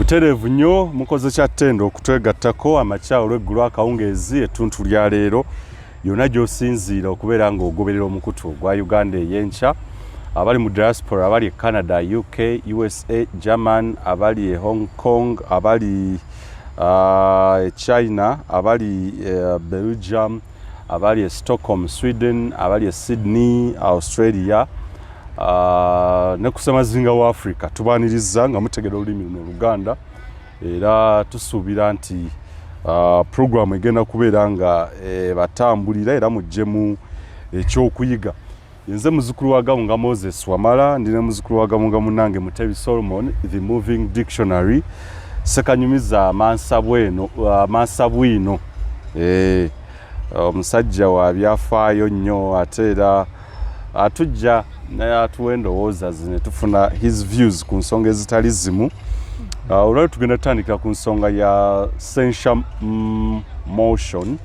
Butereevu nnyo, mukoze kya ttendo okutwegattako amakya, olweggulo, akawungeezi, ettuntu lya leero, yonna gy'osinziira okubeera ng'ogoberera omukutu ogwa Uganda Ey'enkya. Abali mu diaspora, abali e Canada, UK, USA, German, abali e Hong Kong, abali e China, abali Belgium, abali e Stockholm, Sweden, abali e Sydney, Australia, ne ku ssemazinga wa Africa, tubaaniriza nga mutegera olulimi luno Oluganda. Era tusuubira nti programu egenda kubeera nga batambulira era muggyemu ekyokuyiga. Nze muzukulu wa Gawunga Moses Wamala, ndi ne muzukulu wa Gawunga munange Mutebi Solomon, the moving dictionary, sekanyumiza amansa bwino, omusajja wa byafaayo nnyo, ate era atujja naye atuwa endowooza ze ne tufuna his views ku nsonga ezitali zimu. Olwali tugenda tutandikira ku nsonga ya censure motion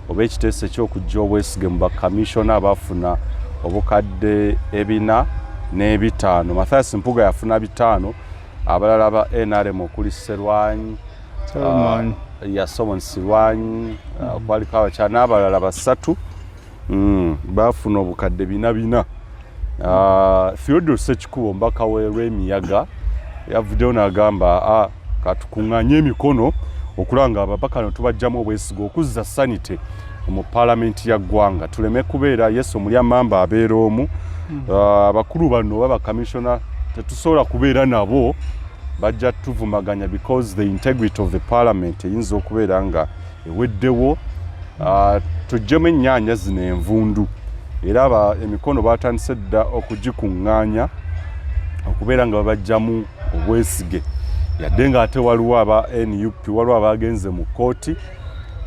oba ekiteeso ekyokujja obwesige mu bakamishona abafuna obukadde 405. Mathias Mpuga yafuna 500, abalala ba NRM okuli Serwanyi Solomon. Ya Solomon Silwanyi, kwaliko abakyala n'abalala basatu, bafuna obukadde 4 4. Theodore Sekikubo, omubaka we Lwemiyaga, yavuddeyo n'agamba, katukuŋŋaanye emikono okulaba nga ababaka no tubajjamu obwesige okuzza sanity mu paalamenti ya ggwanga, tuleme kubeera Yesu omulyamamba abeera omu. Abakulu bano oba bakamishona tetusobola kubeera nabo, bajja tuvumaganya because the integrity of the parliament eyinza okubeera nga eweddewo. Tuggyemu ennyaanya zino envundu. Era emikono batandise dda okugikuŋŋaanya okubeera nga babajjamu obwesige, yadde ng'ate waliwo aba NUP, waliwo abagenze mu kooti,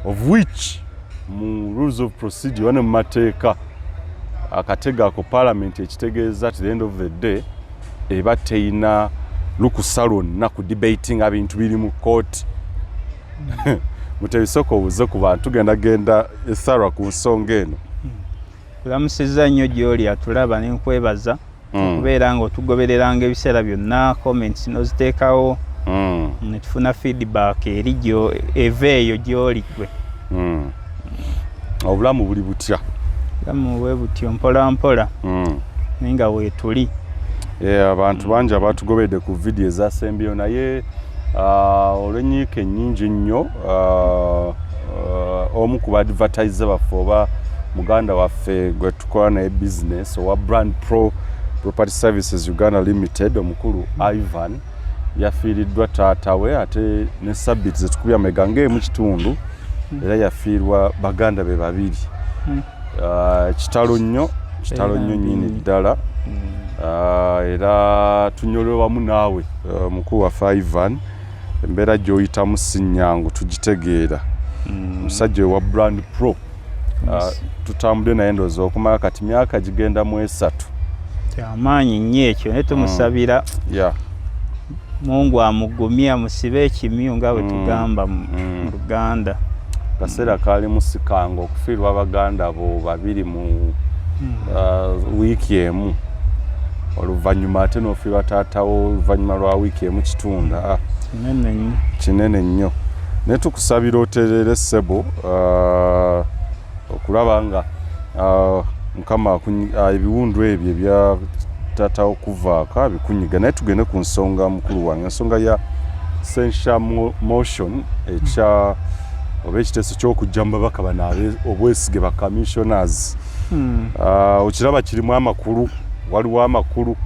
of which mu rules of procedure ne mu mateeka akatego ako parliament ekitegeeza at the end of the day eba teyina lukusa lwonna ku debating bintu biri mu kooti. Mutebisooka obuze ku bantu, tugenda genda esarwa ku nsonga eno. Kulamusizza nnyo gy'oli atulaba, nenkwebaza okubeera nga otugobereranga ebiseera byonna, comments n'oziteekawo netufuna feedback eri gyo eva eyo gy'oli gwe. Obulamu buli butya? Bulamu bwe butyo, mpola mpola, naye nga weetuli. Yeah, abantu bangi abatugoberedde ku vidiyo ezasembyeyo, naye olw'enyiika ennyingi ennyo, omu ku baadvertiser baffe oba muganda waffe gwe tukola naye business owa Brand Pro Property Services Uganda Limited, omukulu Ivan, yafiiriddwa taata we, ate ne sabiti zetukubya mega ng'emu kitundu era yafiirwa baganda be babiri. Kitalo nnyo, kitalo nnyo nnyini ddala. Era tunyolwe wamu naawe, mukulu waffe Ivan. Embeera gy'oyitamu si nnyangu, tugitegeera. Omusajja owa Brand Pro, tutambudde naye ndowooza okumala kati myaka gigenda mu 3. Kyamaanyi nnyo ekyo, naye tumusabira Mungu amugumye, amusibe ekimyu nga bwe tugamba mu Luganda. Kaseera kaali musikanga okufiirwa abaganda bo babiri mu wiiki emu, oluvannyuma ate n'ofiirwa taatawo oluvannyuma lwa wiiki emu kitunda. Kinene nnyo. Kinene nnyo, naye tukusabira otereere ssebo, okulaba nga Mukama ebiwundu ebyo ebya taatawo kuvaako abikunyiga. Naye tugende ku nsonga, mukulu wange, ensonga ya censure motion ekya oba ekiteeso ky'okujja mu babaka bano obwesige, ba commissioners. Okiraba kirimu amakulu? Waliwo amakulu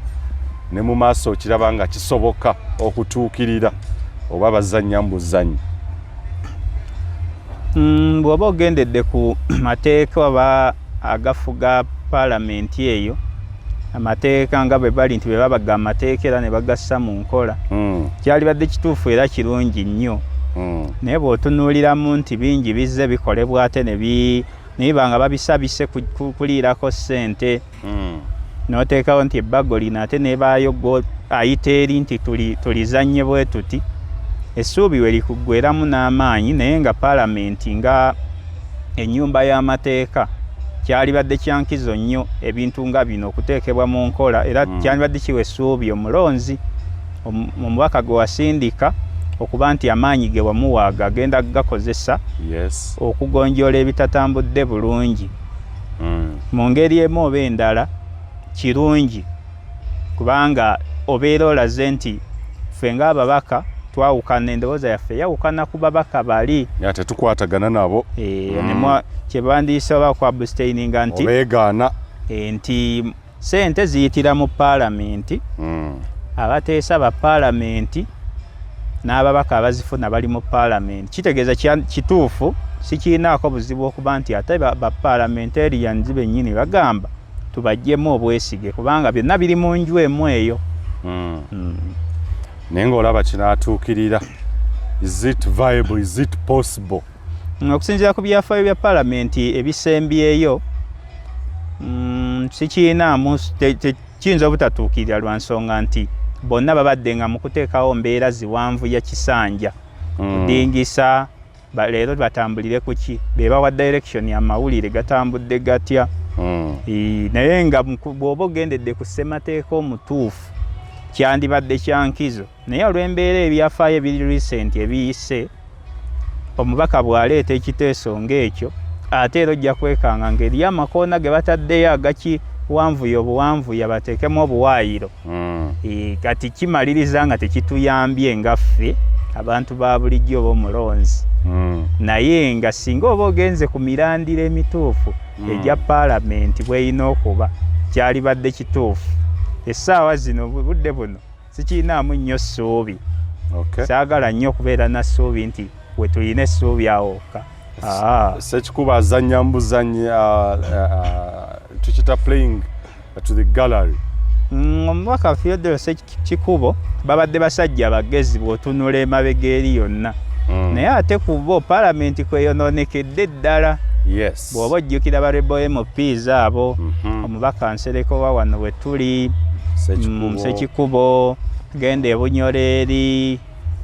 ne mu maaso? Okiraba nga kisoboka okutuukirira oba bazannya mu buzannyi? Bw'oba ogendedde ku mateeka oba agafuga paalamenti eyo, amateeka nga bwe bali nti bwe babaga amateeka era ne bagassa mu nkola, kyalibadde kituufu era kirungi nnyo. Naye bw'otunuuliramu nti bingi bizze bikolebwa ate ne biba nga babisabise kuliirako ssente, n'oteekawo nti ebbago lino ate nebaayo ayita eri nti tulizannye bwe tuti, essuubi we likuggweramu n'amaanyi. Naye nga paalamenti nga ennyumba y'amateeka, kyalibadde kyankizo nnyo ebintu nga bino okuteekebwa mu nkola, era kyalibadde kiwa essuubi omulonzi, omubaka gwe wasindika okuba nti amaanyi ge wamuwaaga agenda kugakozesa okugonjoola ebitatambudde bulungi. Mu ngeri emu oba endala kirungi kubanga obeera olaze nti ffe ng'ababaka twawukana, endowooza yaffe eyawukana ku babaka bali. Nga tetukwatagana nabo. Kye bandiise oba ku abstaininga nti obeegaana. Nti sente ziyitira mu paalamenti, abateesa ba paalamenti n'ababaka abazifuna bali mu paalamenti. Kitegeeza kituufu, sikiinaako buzibu okuba nti ate ba parliamentarians bennyini bagamba tubaggyemu obwesige kubanga byonna biri mu nju emu eyo. Naye ng'olaba kinaatuukirira, is it viable, is it possible? Okusinziira ku byafaayo bya paalamenti ebisembyeyo, sikiinaamu, kiyinza obutatuukirira lwa nsonga nti bonna babadde nga mu kuteekawo mbeera ziwanvu ya kisanja kudingisa leero batambulire ku ki, be bawa direction, amawulire gatambudde gatya. Naye nga bw'oba ogendedde ku ssemateeka omutuufu kyandibadde kya nkizo, naye olw'embeera ebyafaayo ebiri recent ebiyise, omubaka bw'aleeta ekiteeso ng'ekyo ate era ojja kwekanga ng'eriyo amakoona ge bataddeyo agakiwanvuya obuwanvuya bateekemu obuwaayiro. Kati kimaliriza nga tekituyambye nga ffe abantu ba bulijjo oba omulonzi. Naye nga singa oba ogenze ku mirandira emituufu egya paalamenti bw'erina okuba, kyalibadde kituufu. Essaawa zino budde buno sikirinaamu nnyo ssuubi. Saagala nnyo okubeera na ssuubi nti we tulina essuubi awo wokka. Sekikubo azannya mbuzanyi, tukita playing to the gallery. Omubaka Theodore Sekikubo babadde basajja bagezi bw'otunula emabega eri yonna, naye ate ku bo paalamenti kweyonoonekedde ddala. Bw'oba ojjukira ba rebel MPs abo, omubaka Nsereko wa wano we tuli, Sekikubo, genda e Bunyoro eri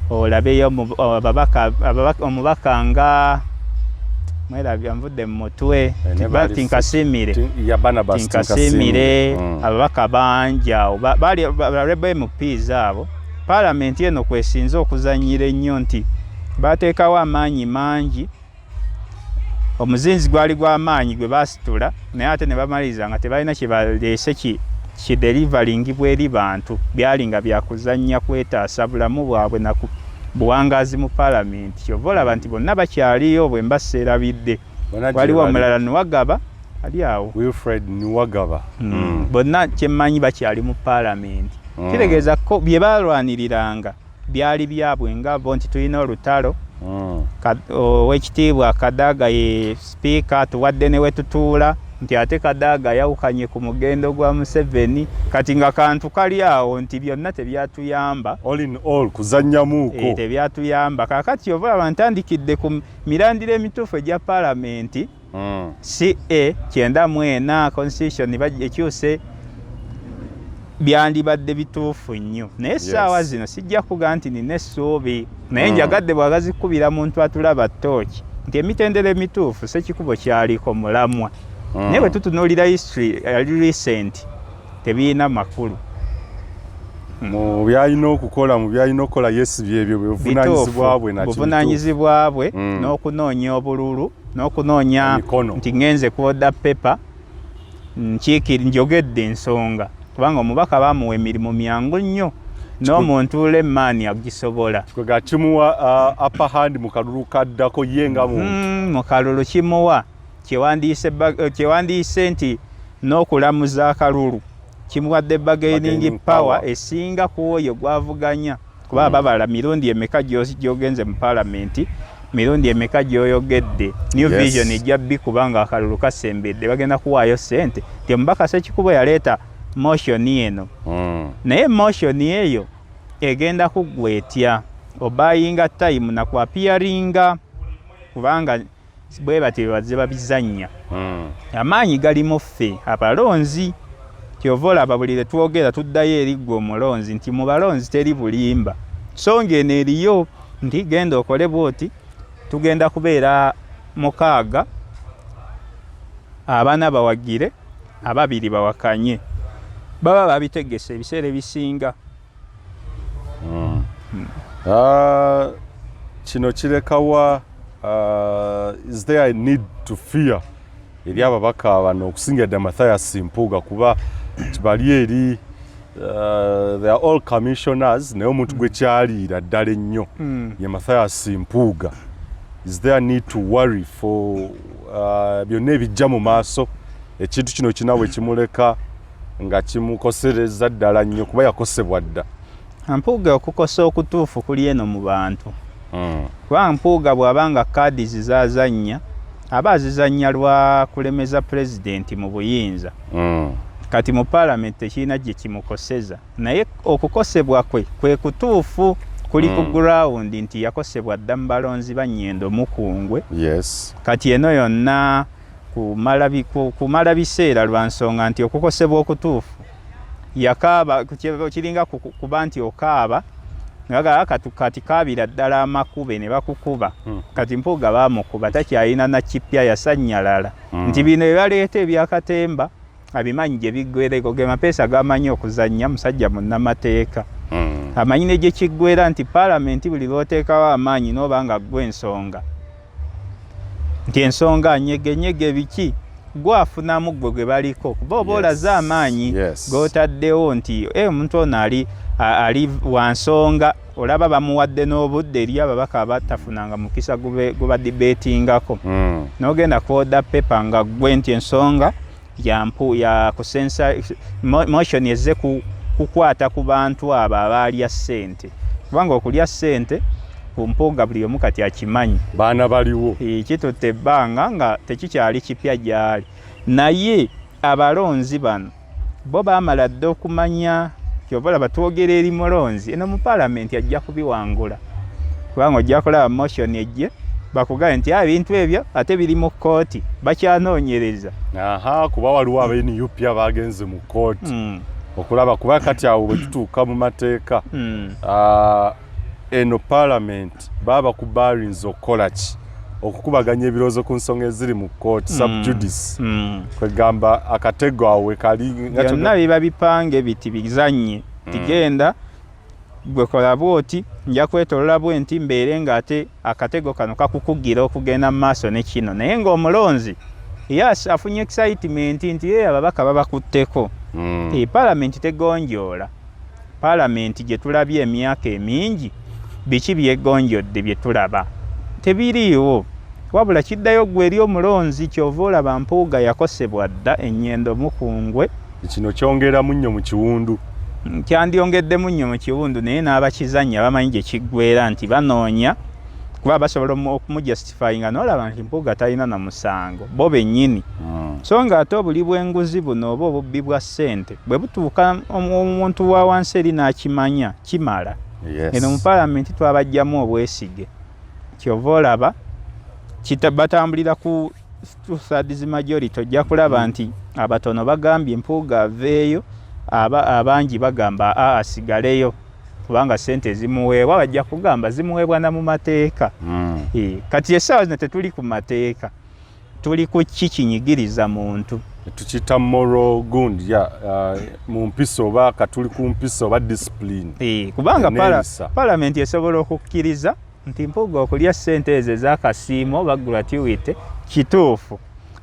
olabeyo omubaka nga mwerabya nvudde mu mutwe, Tinkasimire, Tinkasimire, ababaka bangi awo bali ba rebel MPs abo. Paalamenti eno kwesinze okuzannyira ennyo nti bateekawo amaanyi mangi, omuzinzi gwali gw'amaanyi gwe baasitula, naye ate ne bamaliriza nga tebalina kye baleese ki deliveringibwa eri bantu. Byali nga byakuzannya kwetaasa bulamu bwabwe na buwangaazi mu paalamenti. Kyova olaba nti bonna bakyaliyo, bwe mba seerabidde waliwo omulala Nuwagaba ali awo, Wilfred Nuwagaba. Bonna kyemmanyi bakyali mu paalamenti. Kitegeeza ko bye balwaniriranga byali byabwe nga bo nti tulina olutalo. Owekitiibwa Kadaga ye sipiika, tuwadde ne wetutuula nti ate Kadaga yawukanye ku mugendo gwa Museveni. Kati nga kantu kali awo nti byonna tebyatuyamba. All in all kuzannyamuuko. Tebyatuyamba. Kaakati oba olaba ntandikidde ku mirandira emituufu egya paalamenti, CA 94 constitution ekyuse, byandibadde bituufu nnyo, naye essaawa zino sijja kuga nti nina essuubi, naye njagadde bwagazikubira muntu atulaba ttooki nti emitendera emituufu Sekikubo kyaliko mulamwa, naye bwe tutunuulira history ali recent tebirina makulu. Mu byalina okukola, mu byalina okukola, yes, byebyo buvunaanyizibwa bwe. Buvunaanyizibwa bwe n'okunoonya obululu n'okunoonya nti ngenze ku order paper nkiikiri njogedde ensonga, kubanga omubaka bamuwa emirimu myangu nnyo n'omuntu layman agisobola. Kwega kimuwa upper hand mu kalulu kaddako ye nga muntu. Mu kalulu kimuwa kyewandiise nti n'okulamuza akalulu kimuwadde bargaining power esinga ku oyo gwavuganya, kuba babala mirundi emeka gy'ogenze mu paalamenti, mirundi emeka gy'oyogedde. New Vision ejja bbi kubanga akalulu kasembedde, bagenda kuwaayo ssente nti omubaka Sekikubo yaleeta motion eno. Naye motion eyo egenda kuggwa etya? Obayinga time nakuappearinga, kubanga bwe batyo bazze babizannya. Amaanyi gali mu ffe abalonzi. Kyova olaba buli lwe twogera tuddayo eri ggwe omulonzi nti mu balonzi teri bulimba, so ng'eno eriyo nti genda okole bw'oti, tugenda kubeera 6, abana bawagire, ababiri bawakanye. Baba babitegese ebiseera ebisinga. Kino kirekawa, is there a need to fear eri ababaka bano okusingira dda Mathias Mpuuga, kuba bali eri they are all commissioners, naye omuntu gwe kyaliira ddala ennyo ye Mathias Mpuuga. Is there need to worry for byonna ebijja mu maaso? Ekintu kino kinawe kimuleka nga kimukosereza ddala nnyo, kuba yakosebwa dda. Mpuuga okukosa okutuufu kuli eno mu bantu, kuba Mpuuga bw'aba nga kaadi zizazannya, aba azizannya lwa kulemeza pulezidenti mu buyinza. Kati mu paalamenti tekirina gye kimukoseza, naye okukosebwa kwe kwe kutuufu kuli ku ground nti yakosebwa dda mu balonzi ba Nyendo Mukungwe. Kati eno yonna kumala biseera, lwa nsonga nti okukosebwa okutuufu yakaaba kiringa kuba nti okaaba nga kati kaabira ddala amakube ne bakukuba. Kati Mpuuga baamukuba, takyalina na kipya, yasannyalala nti bino byebaleeta ebyakatemba abimanyi gye biggwereko, ge mapeesa gamanyi okuzannya. Musajja munnamateeka, amanyi ne gye kiggwera nti paalamenti buli lw'oteekawo amaanyi n'oba nga ggwe ensonga, nti ensonga nyegenyege biki, gwafunamu gwe gwe baliko, kuba oba olaze amaanyi g'otaddewo nti omuntu ono ali wa nsonga. Olaba bamuwadde n'obudde eri ababaka abatafunanga mukisa guba debatingako, n'ogenda ku order paper nga ggwe nti ensonga yampu ya kusensa motion ezze kukwata ku bantu abo abaalya ssente, kubanga okulya ssente ku Mpuuga buli omu kati akimanyi. Baana baliwo. Kitutte ebbanga nga tekikyali kipya gy'ali, naye abalonzi bano bo baamala dda okumanya. Kyova olaba twogera eri mulonzi eno mu paalamenti ajja kubiwangula, kubanga ojja kulaba motion ejje bakugambe nti ebintu ebyo ate biri mu kkooti, bakyanoonyereza. Aha, kuba waliwo aba NUP abagenze mu kkooti okulaba, kuba kati awo bwe tutuuka mu mateeka, eno paalamenti baba kubarinza okukola ki? Okukubaganya ebirowoozo ku nsonga eziri mu kkooti, sub judice. Kwegamba akatego awo wekali. Byonna biba bipange biti bizanye, tigenda gwe kola bwoti, nja kwetolola bwe nti mbeere ng'ate akatego kano kakukugira okugenda mu maaso ne kino, naye ng'omulonzi yes afunye excitement nti ye ababaka babakutteko. Paalamenti tegonjoola. Paalamenti gye tulabye emyaka emingi, biki byegonjodde bye tulaba? Tebiriiwo. Wabula kiddayo gwe eri omulonzi. Kyova olaba Mpuuga yakosebwa dda ennyendo Mukungwe. Kino kyongeramu nnyo mu kiwundu. Kyandyongeddemu nnyo mu kiwundu, naye n'abakizannya bamanyi gye kiggwera nti banoonya kuba basobola okumujustifyinga n'olaba nti Mpuuga talina na musango bo bennyini. So nga ate obuli bw'enguzi buno oba obubbi bwa ssente bwe butuuka omuntu wa wansi eri n'akimanya, kimala. Eno mu paalamenti twabajjamu obwesige. Kyova olaba batambulira ku 2/3 majority. Ojja kulaba nti abatono bagambye Mpuuga aveeyo, abangi bagamba aa asigaleyo, kubanga ssente zimuweebwa, bajja kugamba zimuweebwa na mu mateeka. Kati essaawa zino tetuli ku mateeka, tuli ku ki kinyigiriza muntu. Tukiyita moral gund ya mu mpisa, oba katuli ku mpisa oba discipline. Kubanga palamenti esobola okukkiriza nti Mpuuga okulya ssente ezo ez'akasiimo oba gratuity kituufu,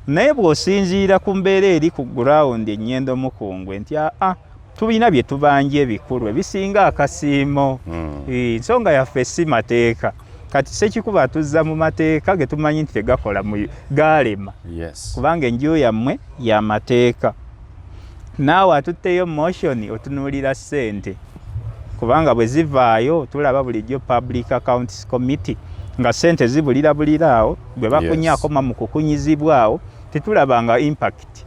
naye bw'osinziira ku mbeera eri ku ground ennyendo Mukungwe nti aa tulina bye tubanja ebikulu ebisinga akasiimo. Ensonga yaffe si mateeka. Kati Sekikuba atuzza mu mateeka ge tumanyi nti tegakola, gaalema, kubanga enju yammwe y'amateeka. Naawe atutteyo motion otunuulira ssente, kubanga bwe zivaayo tulaba bulijjo Public Accounts Committee nga ssente zibulira bulira awo bwe bakunya, akoma mu kukunyizibwa awo, tetulabanga impact,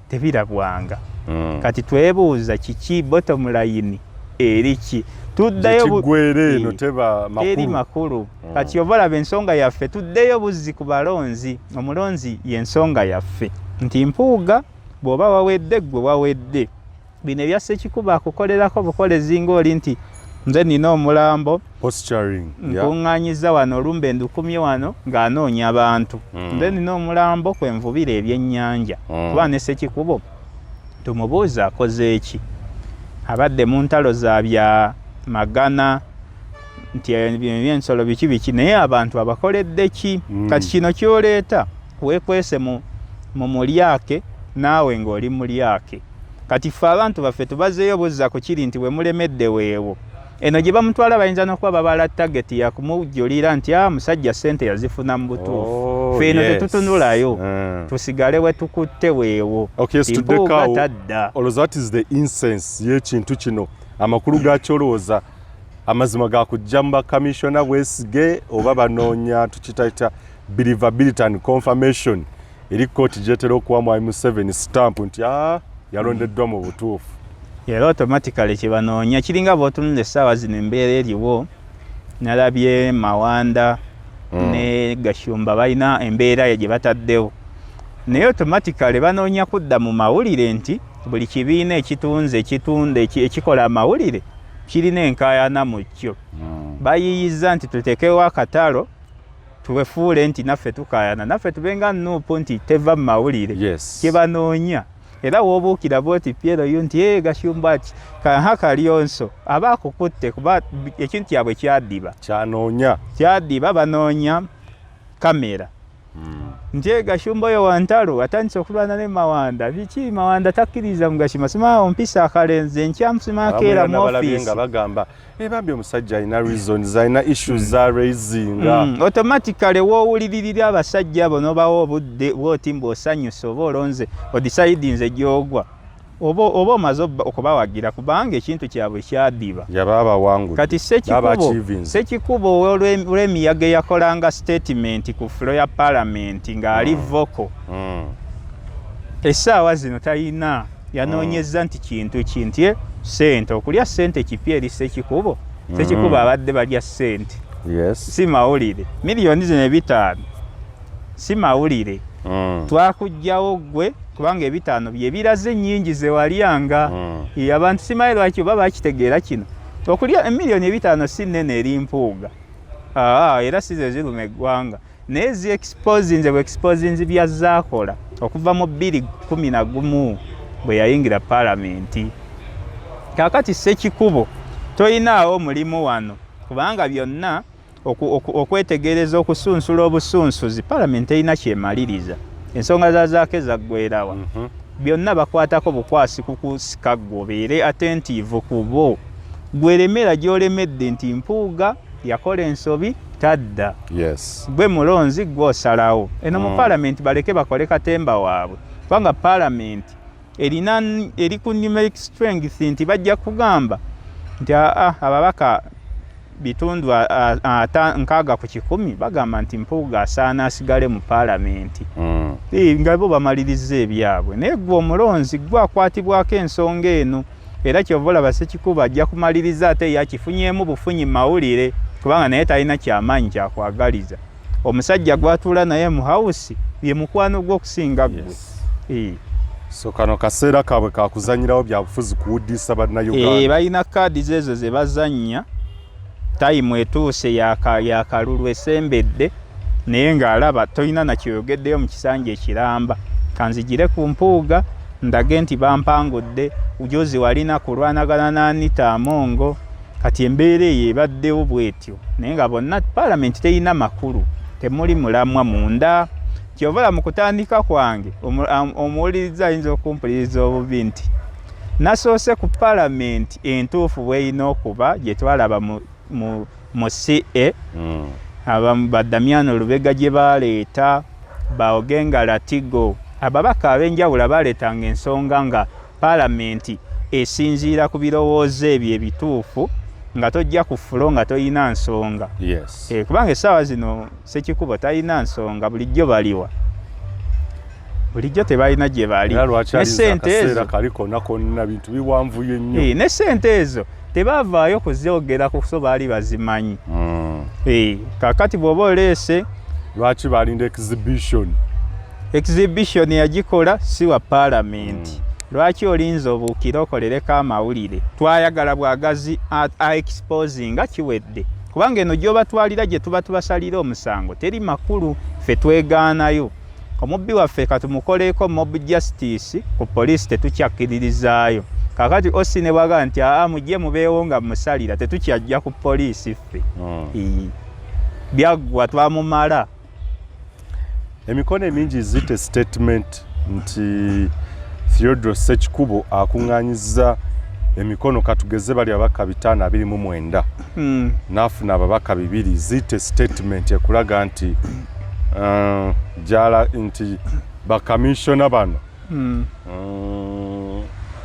tebirabwanga. Kati twebuuza kiki bottom line eri ki? Tuddayo eno teba teri makulu. Kati oba olaba ensonga yaffe, tuddeyo buzzi ku balonzi. Omulonzi y'ensonga yaffe nti Mpuuga bw'oba wawedde, ggwe wawedde. Bino ebya Sekikuba akukolerako bukolezi ng'oli nti nze nina omulambo nkuŋŋaanyiza wano, olumbe ndukumye wano ng'anoonya abantu. Nze nina omulambo kwenvubira ebyennyanja, kuba ne Sekikubo tumubuuza akoze eki? Abadde mu ntalo za bya magana. Nti ebyensolo biki biki, naye abantu abakoledde ki? Kati kino kyoleeta weekwese mu mulyake, naawe ng'oli mulyake. Kati ffe abantu baffe tubazeeyo buzza ku kiri nti bwe mulemedde weewo eno gye bamutwala, bayinza n'okuba babala target yakumujulira nti a musajja ssente yazifuna mu butuufu. Ffe eno tetutunulayo, tusigale we tukutte weewo. Mpuuga tadda. Olowooza what is the essence y'ekintu kino? Amakulu gakyo, olowooza amazima gakujja mu bakamishona bwesige, oba banoonya tukitaita believability and confirmation eri kooti gyetera okuwa mwami Museveni stamp nti a yalondeddwa mu butuufu? Era automatically kyebanoonya kiringa bw'otunula essaawa zino embeera eriwo, nalabye Mawanda ne Gashumba balina embeera gye bataddewo, naye automatically banoonya kudda mu mawulire nti buli kibiina ekitunze, ekitunda, ekikola amawulire kirina enkaayana mu kyo. Bayiyiza nti tutekewo akatalo, tuwefuule nti naffe tukaayana, naffe tube nga NUP nti teva mu mawulire. Kyebanoonya era woobuukira bwoti PLU nti e Gashumba ki kanha Kalyonso aba akukutte, kuba ekintu kyabwe kyadiba. Kyanoonya. Kyadiba, banoonya kamera nti e Gashumba oyo wantalo atandise okulwana ne Mawanda, biki, Mawanda takkiriza mu Gashumba, sima ompisa akalenzi enkya musima akeera mu ofiisi nga bagamba ebambi omusajja alina reasons, alina issues za raisinga. Automatically woowuliririra abasajja abo n'obawa obudde bwoti mbu osanyuse oba olonze odecidinze gy'ogwa, oba omaze okubawagira, kubanga ekintu kyabwe kyadiba. Yaba abawangudde. Kati Sekikubo olw'emiyaga eyakolanga statement ku floor ya palamenti ng'ali vocal, essaawa zino talina yanoonyezza nti kintu ki nti sente, okulya sente kipya eri Sekikubo. Sekikubo abadde balya sente, si mawulire. Miliyoni zino 500 si mawulire. Twakugjawo ggwe kubanga 500 bye biraze ennyingi ze walyanga. Abantu simanyi lwaki oba bakitegeera kino, okulya emiliyoni 500 si nnene eri Mpuuga, era si ze ziruma eggwanga, naye zi exposinze bwe exposinze byazaakola okuva mu 2011 bwe yayingira paalamenti. Kaakati Sekikubo toyinaawo mulimu wano, kubanga byonna okwetegereza, okusunsula obusunsuzi, paalamenti erina kyemaliriza, ensonga za Zaake zaggwerawa? Byonna bakwatako bukwasi kukusika ggwe obeere attentive ku bo. Gwe gy'olemedde nti Mpuuga yakola ensobi, tadda. Gwe mulonzi, gwe osalawo eno mu paalamenti, baleke bakole katemba waabwe, kubanga paalamenti erina eri ku numeric strength nti bajja kugamba nti aa ababaka bitundu 60% bagamba nti Mpuuga asaana asigale mu paalamenti. Nga bo bamaliriza ebyabwe, naye gwe omulonzi gwe akwatibwako ensonga eno. Era kyova olaba Sekikubo ajja kumaliriza ate yakifunyeemu bufunyi mawulire, kubanga naye talina kyamaanyi kyakwagaliza omusajja gwatuula naye mu house, ye mukwano gwe okusinga ggwe. So kano kaseera kaabwe kakuzanyirawo byabufuzi kuwuddisa bannayuganda. Balina kaadi zeezo ze bazannya, time etuuse yakalulu esembedde, naye ng'alaba tolina nakyoyogeddeyo mu kisanja ekiramba. Kanzigire ku Mpuuga ndage nti bampangudde, juzi walina kulwanagana n'Anita Amongo. Kati embeera eyo ebaddewo bwetyo, naye nga bonna paalamenti terina makulu, temuli mulamwa munda. Kyovala mu kutandika kwange omuwuliriza ayinza okumpuliriza obubi nti nasoose ku paalamenti entuufu bw'erina okuba gye twalaba mu CA, ba Damiano Lubega gye baleeta, ba Ogenga Latigo, ababaka ab'enjawulo abaleetanga ensonga nga paalamenti esinziira ku birowoozo ebyo ebituufu, nga tojja ku floor nga toyina nsonga. Kubanga essaawa zino Sekikubo talina nsonga, bulijjo baliwa? Bulijjo tebalina gye bali. Ne sente ezo kali konna konna bintu biwanvuye nnyo. Ne sente ezo tebaavaayo kuzyogera ku so baali bazimanyi. Kakati bw'oba oleese Lwaki balinda exhibition? Exhibition yagikola si wa paalamenti. Lwaki olinza obuukire okolereko amawulire? Twayagala bwagazi a exposinga kiwedde, kubanga eno gy'obatwalira gye tuba tubasalira omusango teri makulu. Ffe twegaanayo omubbi waffe, katumukoleeko mob justice ku poliisi, tetukyakkiririzaayo. Kakati OC ne bwaga nti aa mujje mubeewo nga musalira, tetukyajja ku poliisi ffe. Byaggwa, twamumala. Emikono emingi zite statement nti Theodore Sekikubo akuŋŋaanyizza emikono, katugeze bali ababaka 529, n'afuna ababaka 2. Zite statement ekulaga nti gyala nti bakamishona bano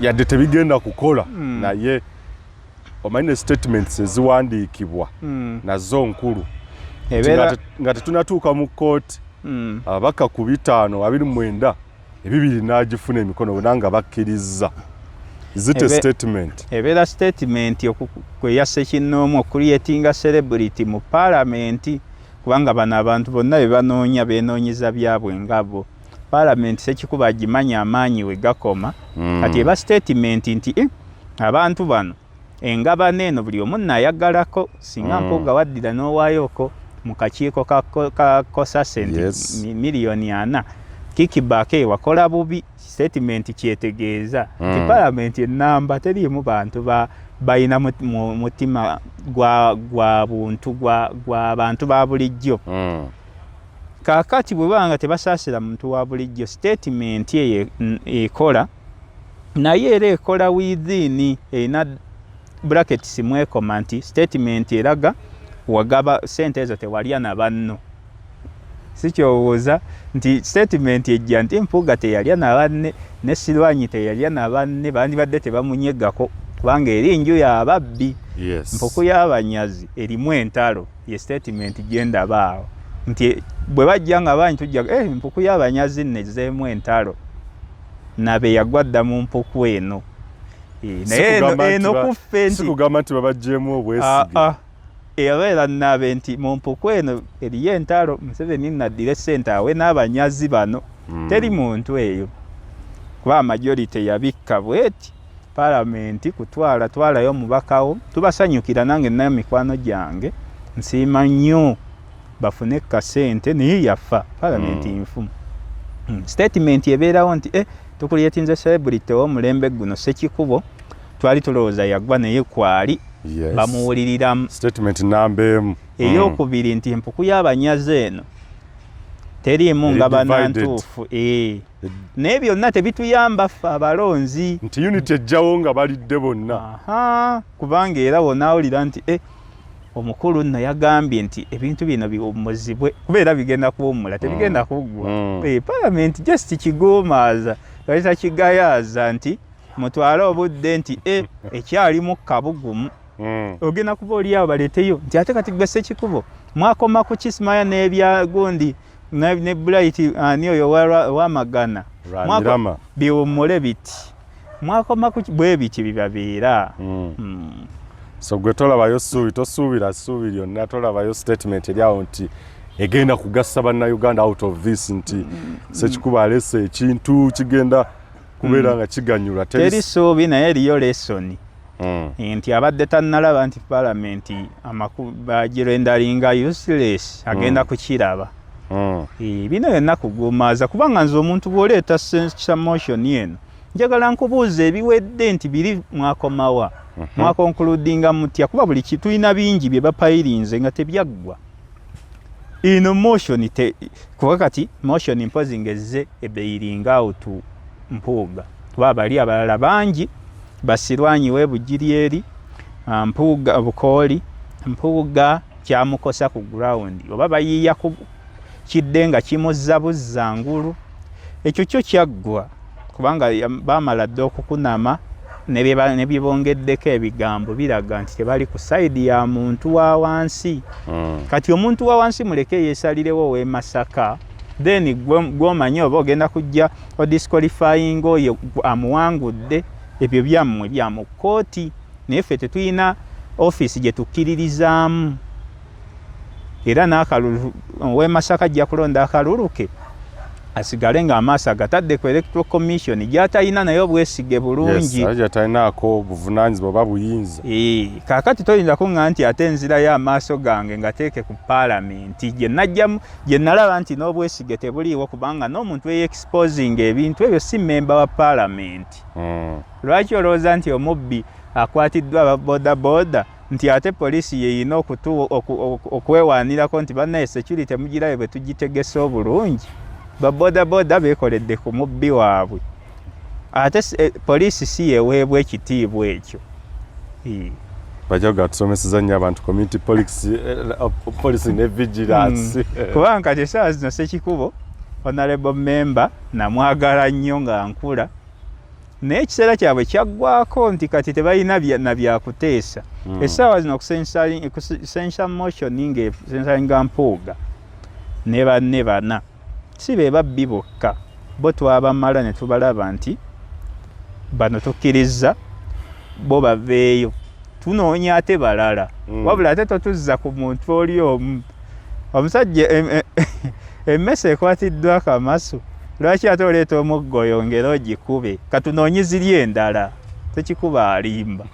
yadde tebigenda kukola, naye omanyi ne statements eziwandiikibwa nazo nkulu. Nti nga tetunatuuka mu kkooti, ababaka ku 529, 2 n'agifuna emikono bonna nga bakkiriza. Zite statement. Ebeera statement kwe ssekinnoomu okucreatinga celebrity mu paalamenti, kubanga bano abantu bonna be banoonya beenoonyeza byabwe ngabo. Paalamenti Sekikubo agimanya amaanyi we gakoma. Kati eba statement nti abantu bano engabana eno buli omu naayagalako singa Mpuuga waddira n'owaayoko mu kakiiko ka COSASE nti miliyoni 40 kickback wakola bubi. Statement kyetegeeza nti paalamenti enamba teriimu bantu balina mutima gwa buntu gwa bantu ba bulijjo. Kaakati bwe baba nga tebasaasira muntu wa bulijjo, statement eyo ekola, naye era ekola within, erina brackets mwekoma nti statement eraga wagaba sente ezo tewalya na banno. Si kyowooza nti statement ejja nti Mpuuga teyalya na banne ne Silwanyi teyalya na banne, bandibadde tebamunyegako kubanga eri nju y'ababbi, mpuku y'abanyazi erimu entalo. Ye statement gyendaba awo nti bwe bajja nga banyi tujja mpuku y'abanyazi nno ezzeemu entalo, nabe yagwa dda mu mpuku eno. Naye eno kuffe nti sikugamba nti babaggyemu obwesige. Eyabeera naabe nti mu mpuku eno eriyo entalo, Museveni naddira essente awe n'abanyazi bano. Teri muntu eyo, kuba majority yabikka bweti paalamenti kutwala twalayo omubakawo. Tubasanyukira, nange nayo mikwano gyange nsiima nnyo bafune kasente, naye yafa paalamenti nfu. Statement ebeerawo nti tucreatinze celebrity ow'omulembe guno Sekikubo, twali tulowooza yagwa naye kwali bamuwuliriramu. Statement namba 1. Eyokubiri nti empuku y'abanyazi eno teriimu Eri nga divided. Banantuufu, naye byonna tebituyamba ffe abalonzi. Nti unity ejjawo nga balidde bonna. Aha, kubanga era wonaawulira nti omukulu nno yagambye nti ebintu bino biwummuzibwe, kubeera bigenda kuwummula, tebigenda kuggwa. Parliament just kiguumaaza, balita kigayaaza nti mutwale obudde nti ekyalimu kabugumu. Ogenda kuba oli awo baleeteyo nti ate kati gwe Sekikubo mwakoma ku kisimaya n'ebya gundi ne Bright ani oyo owamagana. Rwamirama. Biwummule biti mwakoma ku bwe biti bibabeera. So gwe tolabayo ssuubi, tosuubira ssuubi lyonna, tolabayo statement eri awo nti egenda kugasa bannayuganda out of this, nti Sekikubo alese ekintu kigenda kubeera nga kiganyula? Teri ssuubi, naye eriyo lesson nti abadde tannalaba nti palamenti bagirenderinga useless, agenda kukiraba. Bino byonna kugumaaza, kubanga nze omuntu bw'oleeta censure motion eno njagala nkubuuza ebiwedde nti biri mwakomawa, mwaconcludinga mutya, kuba buli tulina bingi bye bapilinze nga tebyaggwa. Eno motion te, kuba kati motion mpozi ngezze ebailinga out Mpuuga, kuba bali abalala bangi basirwanyi webugiri eri Mpuuga Bukooli, Mpuuga kyamukosa ku ground oba bayiiya ku kidde nga kimuzza buzza ngulu, ekyo kyo kyaggwa kubanga bamala dda okukunama ne byebongeddeko ebigambo biraga nti tebali ku side ya muntu wa wansi. Kati omuntu wa wansi muleke yeesalirewo ow'e Masaka, then gw'omanyi oba ogenda kujja odisqualifying oyo amuwangudde, ebyo byammwe bya mu kkooti, naye ffe tetulina ofiisi gye tukkiririzaamu. Era n'akalulu ow'e Masaka ajja kulonda akalulu ke. Asigale ng'amaaso agatadde ku Electoral Commission gy'atalina naye obwesige bulungi. Yes, gy'atalinaako buvunaanyizibwa oba buyinza. Kaakati toyinza kuŋŋa nti ate nzirayo amaaso gange ngateeke ku paalamenti gye najjamu, gye nalaba nti n'obwesige tebuliiwo, kubanga n'omuntu eyexposinga ebintu ebyo si mmemba wa paalamenti. Lwaki olowooza nti omubbi akwatiddwa aba bodaboda nti ate poliisi yeyina okwewaanirako nti bannaye security mugirabe bwe tugitegese obulungi? Ba bodaboda beekoledde ku mubbi waabwe, ate poliisi si yeweebwa ekitiibwa ekyo. Bajja tusomeseza nnyo abantu community police ne vigilance. Kubanga kati essaawa zino Sekikubo honorable member namwagala nnyo nga nkula, naye ekiseera kyabwe kyaggwako nti kati tebalina na byakuteesa. Essaawa zino censure motion ng'ecensuringa Mpuuga ne banne bana, si be babbi bokka, bo twabamala ne tubalaba nti bano tukkiriza bo baveeyo, tunoonya ate balala. Wabula ate totuzza ku muntu oli omu. Omusajja emmese ekwatiddwa akamasu, lwaki ate oleeta omuggo oyongere ogikube? Katunoonye ziri endala. Tekikuba alimba,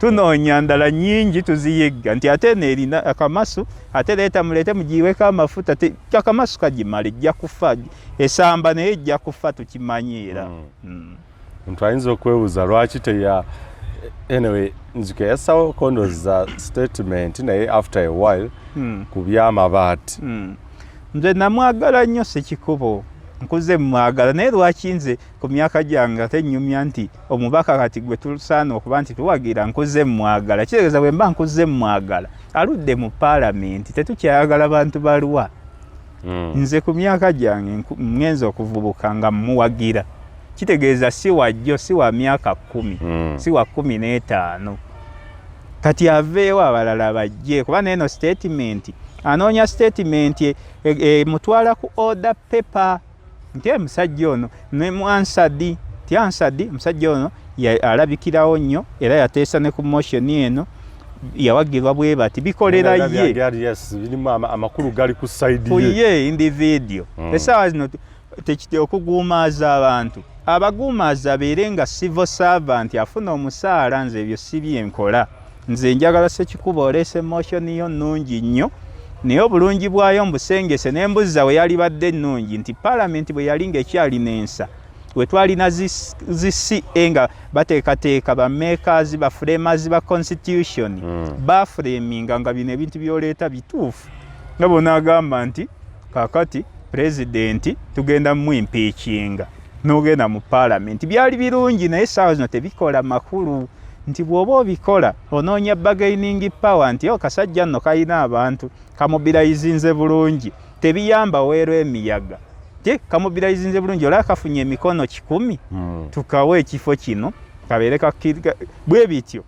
tunoonya ndala nnyingi tuziyigga nti ate eno erina akamasu, ate leeta muleete mugiyiweko amafuta. Akamasu kagimala, ejja kufa esamba, naye ejja kufa, tukimanyi era. Omuntu ayinza okwebuuza lwaki teya, anyway, nzike yasawo kondoza statement naye after a while ku byamabaati. Nze namwagala nnyo Sekikubo, nkuze mwagala, naye lwaki nze ku myaka gyange ate nnyumya nti omubaka kati gwe tusaana okuba nti tuwagira? Nkuze mwagala, kitegeeza bwe mba nkuze mwagala aludde mu paalamenti, tetukyayagala bantu balwa. Nze ku myaka gyange ngenza okuvubuka nga muwagira, kitegeeza si wajjo, si wa myaka 10, si wa 15. Kati aveewo abalala bajje, kuba neeno statement anoonya statement emutwala ku order paper nti omusajja ono ne mu Hansard, ti Hansard omusajja ono alabikirawo nnyo era yateesa ne ku motion eno yawagirwa bwe bati, bikolera ye. Yes, birimu amakulu gali ku side ku ye, ye individual. Essaawa zino tekiti okuguumaaza abantu, abaguumaaza abeere nga civil servant afuna omusaala. Nze ebyo si byenkola. Nze njagala Sekikuba oleese motion yo nnungi nnyo, naye obulungi bwayo mbusengese n'embuzza we yalibadde ennungi nti paalamenti bwe yali ng'ekyalina ensa, we twalina zi CA nga bateekateeka ba makers, ba framers ba constitution, baframinga nga bino ebintu by'oleeta bituufu, nga bonaagamba nti kakati pulezidenti tugenda mu impeachinga n'ogenda mu paalamenti, byali birungi. Naye essaawa zino tebikola makulu nti bw'oba obikola onoonya bargaining power nti o kasajja nno kalina abantu kamobilizinze bulungi. Tebiyamba weero emiyaga ti kamobilizinze bulungi, olaba kafunye emikono 100, tukawa ekifo kino kabeere bwe bityo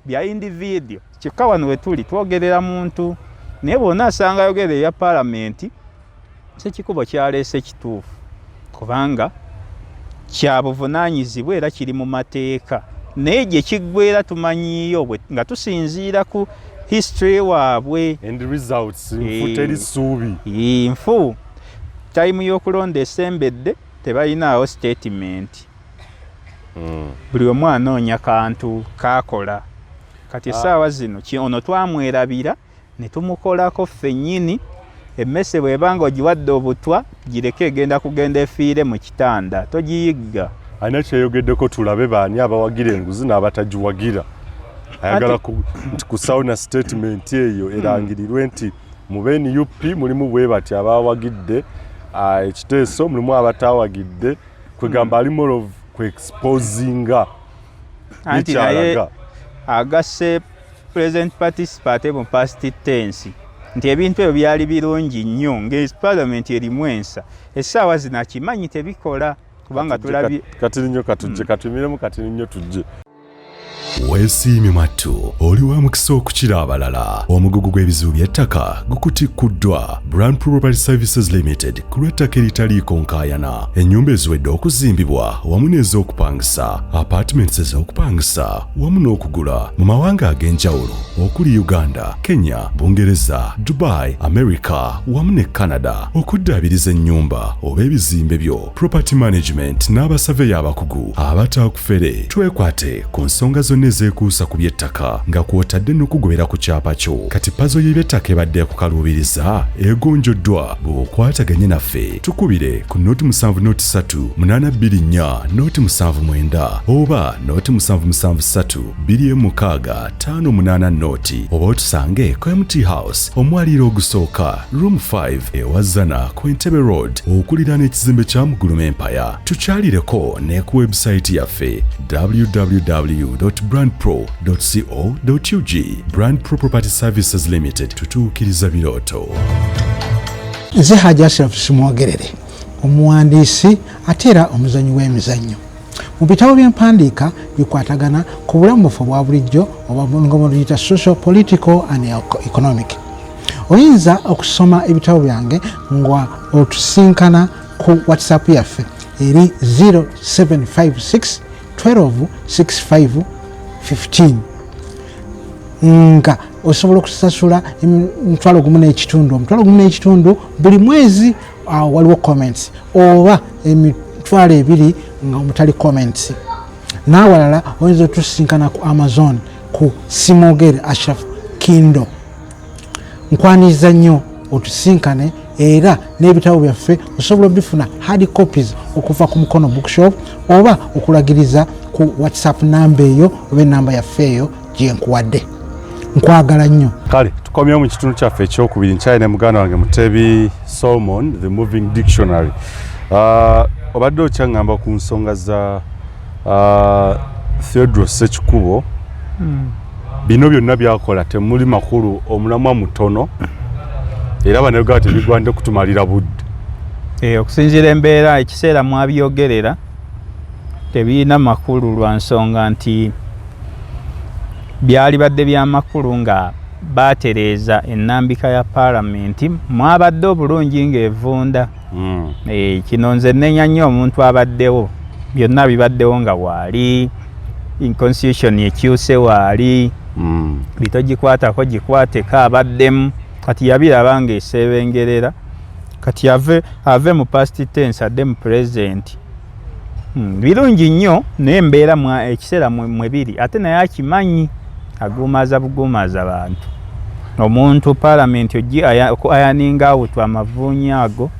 bya individual. Kyokka wano we tuli twogerera muntu, naye bw'ona asanga ayogera eya paalamenti, Sekikubo kyaleese kituufu kubanga kya buvunaanyizibwa era kiri mu mateeka, naye gye kiggwera tumanyiiyo nga tusinziira ku history waabwe. And results nfu, teri ssuubi. Nfu. Time y'okulonda esembedde, tebalinaawo statement. Buli omu anoonya kantu kakola. Kati essaawa zino ono twamwerabira ne tumukolako ffennyini. Emmese bw'eba nga ogiwadde obutwa, gireke, egenda kugenda efiire mu kitanda, togiyigga. Alina kyeyogeddeko, tulabe baani abawagira enguzi n'abatagiwagira. Ayagala nti kusawo na statement eyo erangirirwe nti mu NUP mulimu bwe bati abawagidde ekiteeso, mulimu abatawagidde. Kwegamba ali more of kuexposinga. Anti naye agasse present participle ate mu past tense nti ebintu ebyo byali birungi nnyo nga parliament erimu ensa. Essaawa zino akimanyi tebikola kubanga tulabye. Katiri nnyo, katujje, katumiremu katiri nnyo, tujje. Weesiimye mwattu, oli wa mukisa okukira abalala. Omugugu gw'ebizibu by'ettaka gukutikkuddwa Brand Property Services Limited ku lw'ettaka eritaliiko nkaayana, ennyumba eziwedde okuzimbibwa wamu n'ez'okupangisa, apartments ez'okupangisa wamu n'okugula mu mawanga ag'enjawulo okuli Uganda, Kenya, Bungereza, Dubai, America wamu ne Canada. Okuddaabiriza ennyumba oba ebizimbe byo, property management n'abasaveya abakugu abataakufere. Twekwate ku nsonga zonna ezeekuusa ku by'ettaka nga kw'otadde n'okugobera ku kyapa kyo. Kati pazo y'eby'ettaka ebadde ekukaluubiriza egonjoddwa bw'okwataganye naffe. Tukubire ku noti 7 noti 3 8 2 4 noti 7 9 oba noti 7 7 3 2 6 5 8 noti, oba otusange ku MT House, omwaliiro ogusooka, room 5, ewazana ku Entebbe Road, okuliraana ekizimbe kya Muguluma Empire. Tukyalireko ne ku website yaffe www.brandpro.co.ug. Brand Pro Property Services Limited, tutuukiriza birooto. Nze Haji Ashraf Simwogerere, omuwandiisi ate era omuzanyi w'emizannyo. Mu bitabo byempandiika bikwatagana ku bulamu bwaffe obwa bulijjo, oba nga bwetuyita social, political and economic. Oyinza okusoma ebitabo byange nga otusinkana ku WhatsApp yaffe eri 0756 12 65 15, nga osobola okusasula 1,500, 1,500 buli mwezi. Awo waliwo comments, oba 20,000 nga omutali comments. N'awalala oyinza otusinkana ku Amazon ku Simogere Ashraf Kindo. Nkwaniriza nnyo otusinkane, era n'ebitabo byaffe osobola obifuna hard copies okuva ku Mukono Bookshop, oba okulagiriza ku WhatsApp namba eyo oba enamba yaffe eyo gyenkuwadde. Nkwagala nnyo. Kale tukomyewo mu kitundu kyaffe ekyokubiri. Nkyali ne muganda wange Mutebi Solomon, the moving dictionary. Obadde okyaŋŋamba ku nsonga za Theodore Sekikubo. Bino byonna byakola temuli makulu, omulamwa mutono, era bannayuganda tebigwanidde kutumalira budde. Okusinziira embeera ekiseera mwabyogerera, tebirina makulu lwa nsonga nti byali badde byamakulu nga batereeza ennambika ya paalamenti mwabadde obulungi ng'evunda. Kino nze nnenya nnyo omuntu abaddewo, byonna bibaddewo nga waali, constitution ekyuse waali, bitogikwatako gikwateko abaddemu. Kati yabiraba ng'eseebengerera, kati ave mu past tense adde mu present. Birungi nnyo, naye embeera ekiseera mwe biri, ate naye akimanyi, aguumaaza buguumaaza bantu. Omuntu paalamenti ogi ironing out amavuunya ago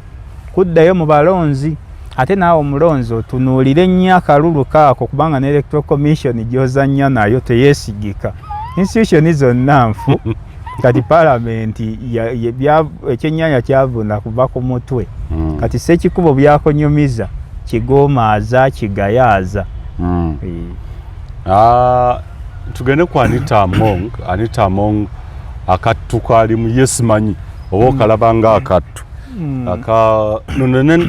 kuddayo mu balonzi, ate naawe omulonzi otunuulire nnyo akalulu kaako, kubanga ne Electoral Commission gy'ozannya nayo teyeesigika. Institution zonna nfu. Kati paalamenti ekyennyanja kyavunda kuva ku mutwe. Kati Sekikubo byakonyumiza kigoomaaza kigayaaza. Ah, tugende ku Anita Among. Anita Among, akattu kalimu yesimanyi oba okalaba nga akattu aka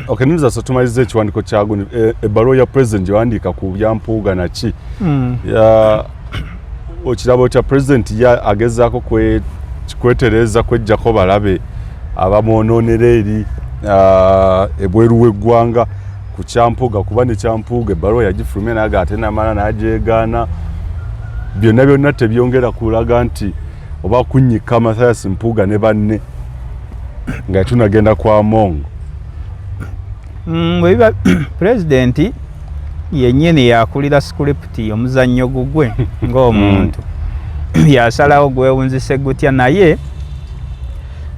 okay, niniza tumaliza ekiwandiiko kya guno, ebbaluwa ya president gyewandiika ku byampuuga naki. Okirabo kya president ya agezaako kwetereza kwejjako balabe abamwonoonera eri ebweru w'eggwanga ku kyampuuga, kuba ne kyampuuga ebbaluwa yagifulumya naye ate namala n'agyegaana. Byonna byonna tebyongera kulaga nti oba kunnyika Mathias Mpuuga ne banne nga tunagenda kwa Among? Bwe biba pulezidenti yennyini yakulira script, omuzannyo gugwe ng'omuntu yasalawo gwewunzise gutya, naye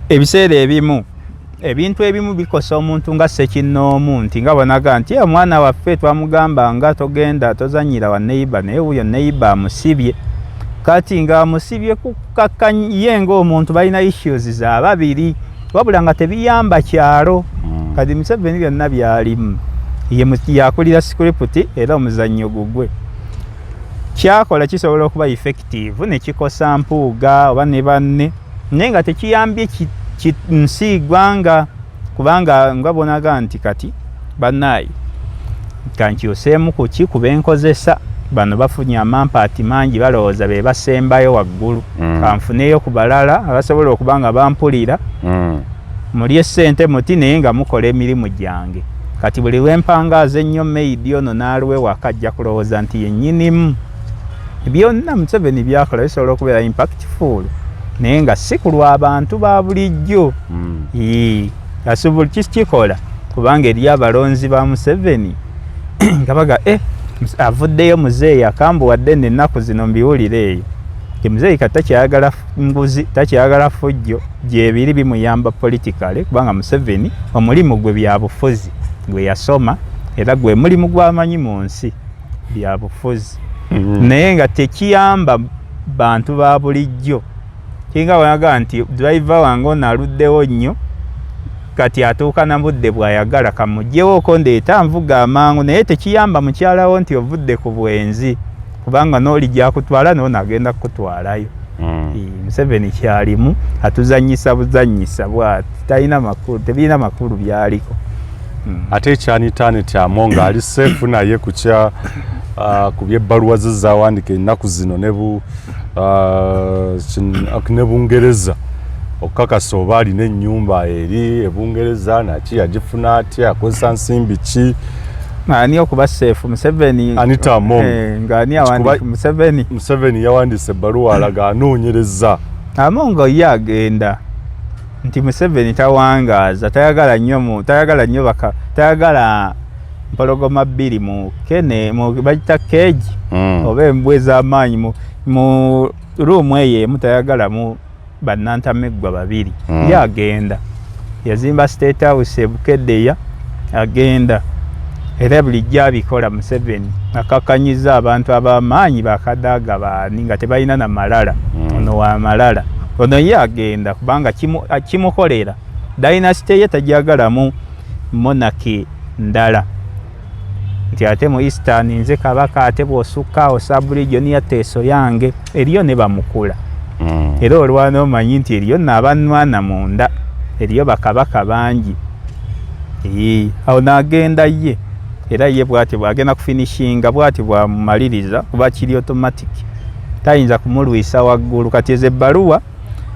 ebiseera ebimu ebintu ebimu bikosa omuntu nga ssekinnoomu, nti nga bonaga nti omwana waffe twamugamba nga togenda tozannyira wa neighbour, naye wuyo neighbour amusibye. Kati ng'amusibye kukakka ye ng'omuntu, balina issues za babiri, wabula nga tebiyamba kyalo. Kati Museveni byonna byalimu, ye yakulira script era omuzannyo gugwe. Kyakola kisobola okuba effective ne kikosa Mpuuga oba ne banne, naye nga tekiyambye nsi ggwanga, kubanga nga bonaga nti kati bannaayi kankyuseemu kuki kuba enkozesa. Bano bafunye amampaati mangi, balowooza be basembayo waggulu. Kanfuneyo ku balala abasobola okuba nga bampulira. Mulye ssente muti, naye nga mukola emirimu gyange. Kati buli lwempangaaza ennyo maid ono n'alwa ewaka, ajja kulowooza nti yennyinimu. Byonna Museveni byakola bisobola okubeera impactful, naye nga si ku lw'abantu ba bulijjo. Asobola kikikola kubanga eri abalonzi ba Museveni nga baga eh, avuddeyo muzeeyi akambuwadde nno ennaku zino mbiwulira eyo nti muzeeyi kati takyayagala nguzi, takyayagala fujjo. Gyebiri bimuyamba politically, kubanga Museveni omulimu gwe byabufuzi, gwe yasoma era gwe mulimu gw'amanyi mu nsi, byabufuzi. Naye nga tekiyamba bantu ba bulijjo. Kiringa bw'agamba nti driver wange ono aluddewo nnyo, kati atuuka na budde bw'ayagala, kamuggyewoko ndeeta nvuga amangu. Naye tekiyamba mukyalawo nti ovudde ku bwenzi, kubanga n'oli gyakutwala noono agenda kukutwalayo. Museveni kyalimu atuzanyisa buzanyisa bwati, talina makulu, tebirina makulu byaliko. Ate ekya Anita Annet Among ali safe, naye kukya ku byebbaluwa ze zawandika ennaku zino ne bu ne Bungereza okukakasa oba alina ennyumba eri ebungereza, naki yagifuna atya, akozesa nsimbi ki? Ani okuba safe? Museveni? Anita Among. Eh, ng'ani awandika? Museveni? Museveni yawandiise ebbaluwa alaga anoonyereza. Among ye agenda nti Museveni tawangaaza, tayagala nnyo mu tayagala nnyo baka tayagala mpologoma bbiri mu kene mu bagita cage oba embwa ez'amaanyi mu room eyo emu, tayagalamu bannantameggwa babiri. Ye agenda yazimba State House ebukeddeya, agenda era bulijjo abikola. Museveni akakkanyiza abantu ab'amaanyi bakadaaga baani nga tebalina na malala. Ono wa malala, ono ye agenda kubanga kimukolera dynasty ye, tajagalamu monarchy ndala nti ate mu Eastern nze kabaka, ate bw'osukka awo sub-region ya Teeso yange eriyo ne bamukula. Era olwana omanyi nti eriyo nno abanwana munda, eriyo bakabaka bangi. Awo n'agenda ye, era ye bw'atyo bw'agenda kufinishinga, bw'atyo bwamumaliriza, kuba kiri automatic, tayinza kumulwisa waggulu. Kati ezo ebbaluwa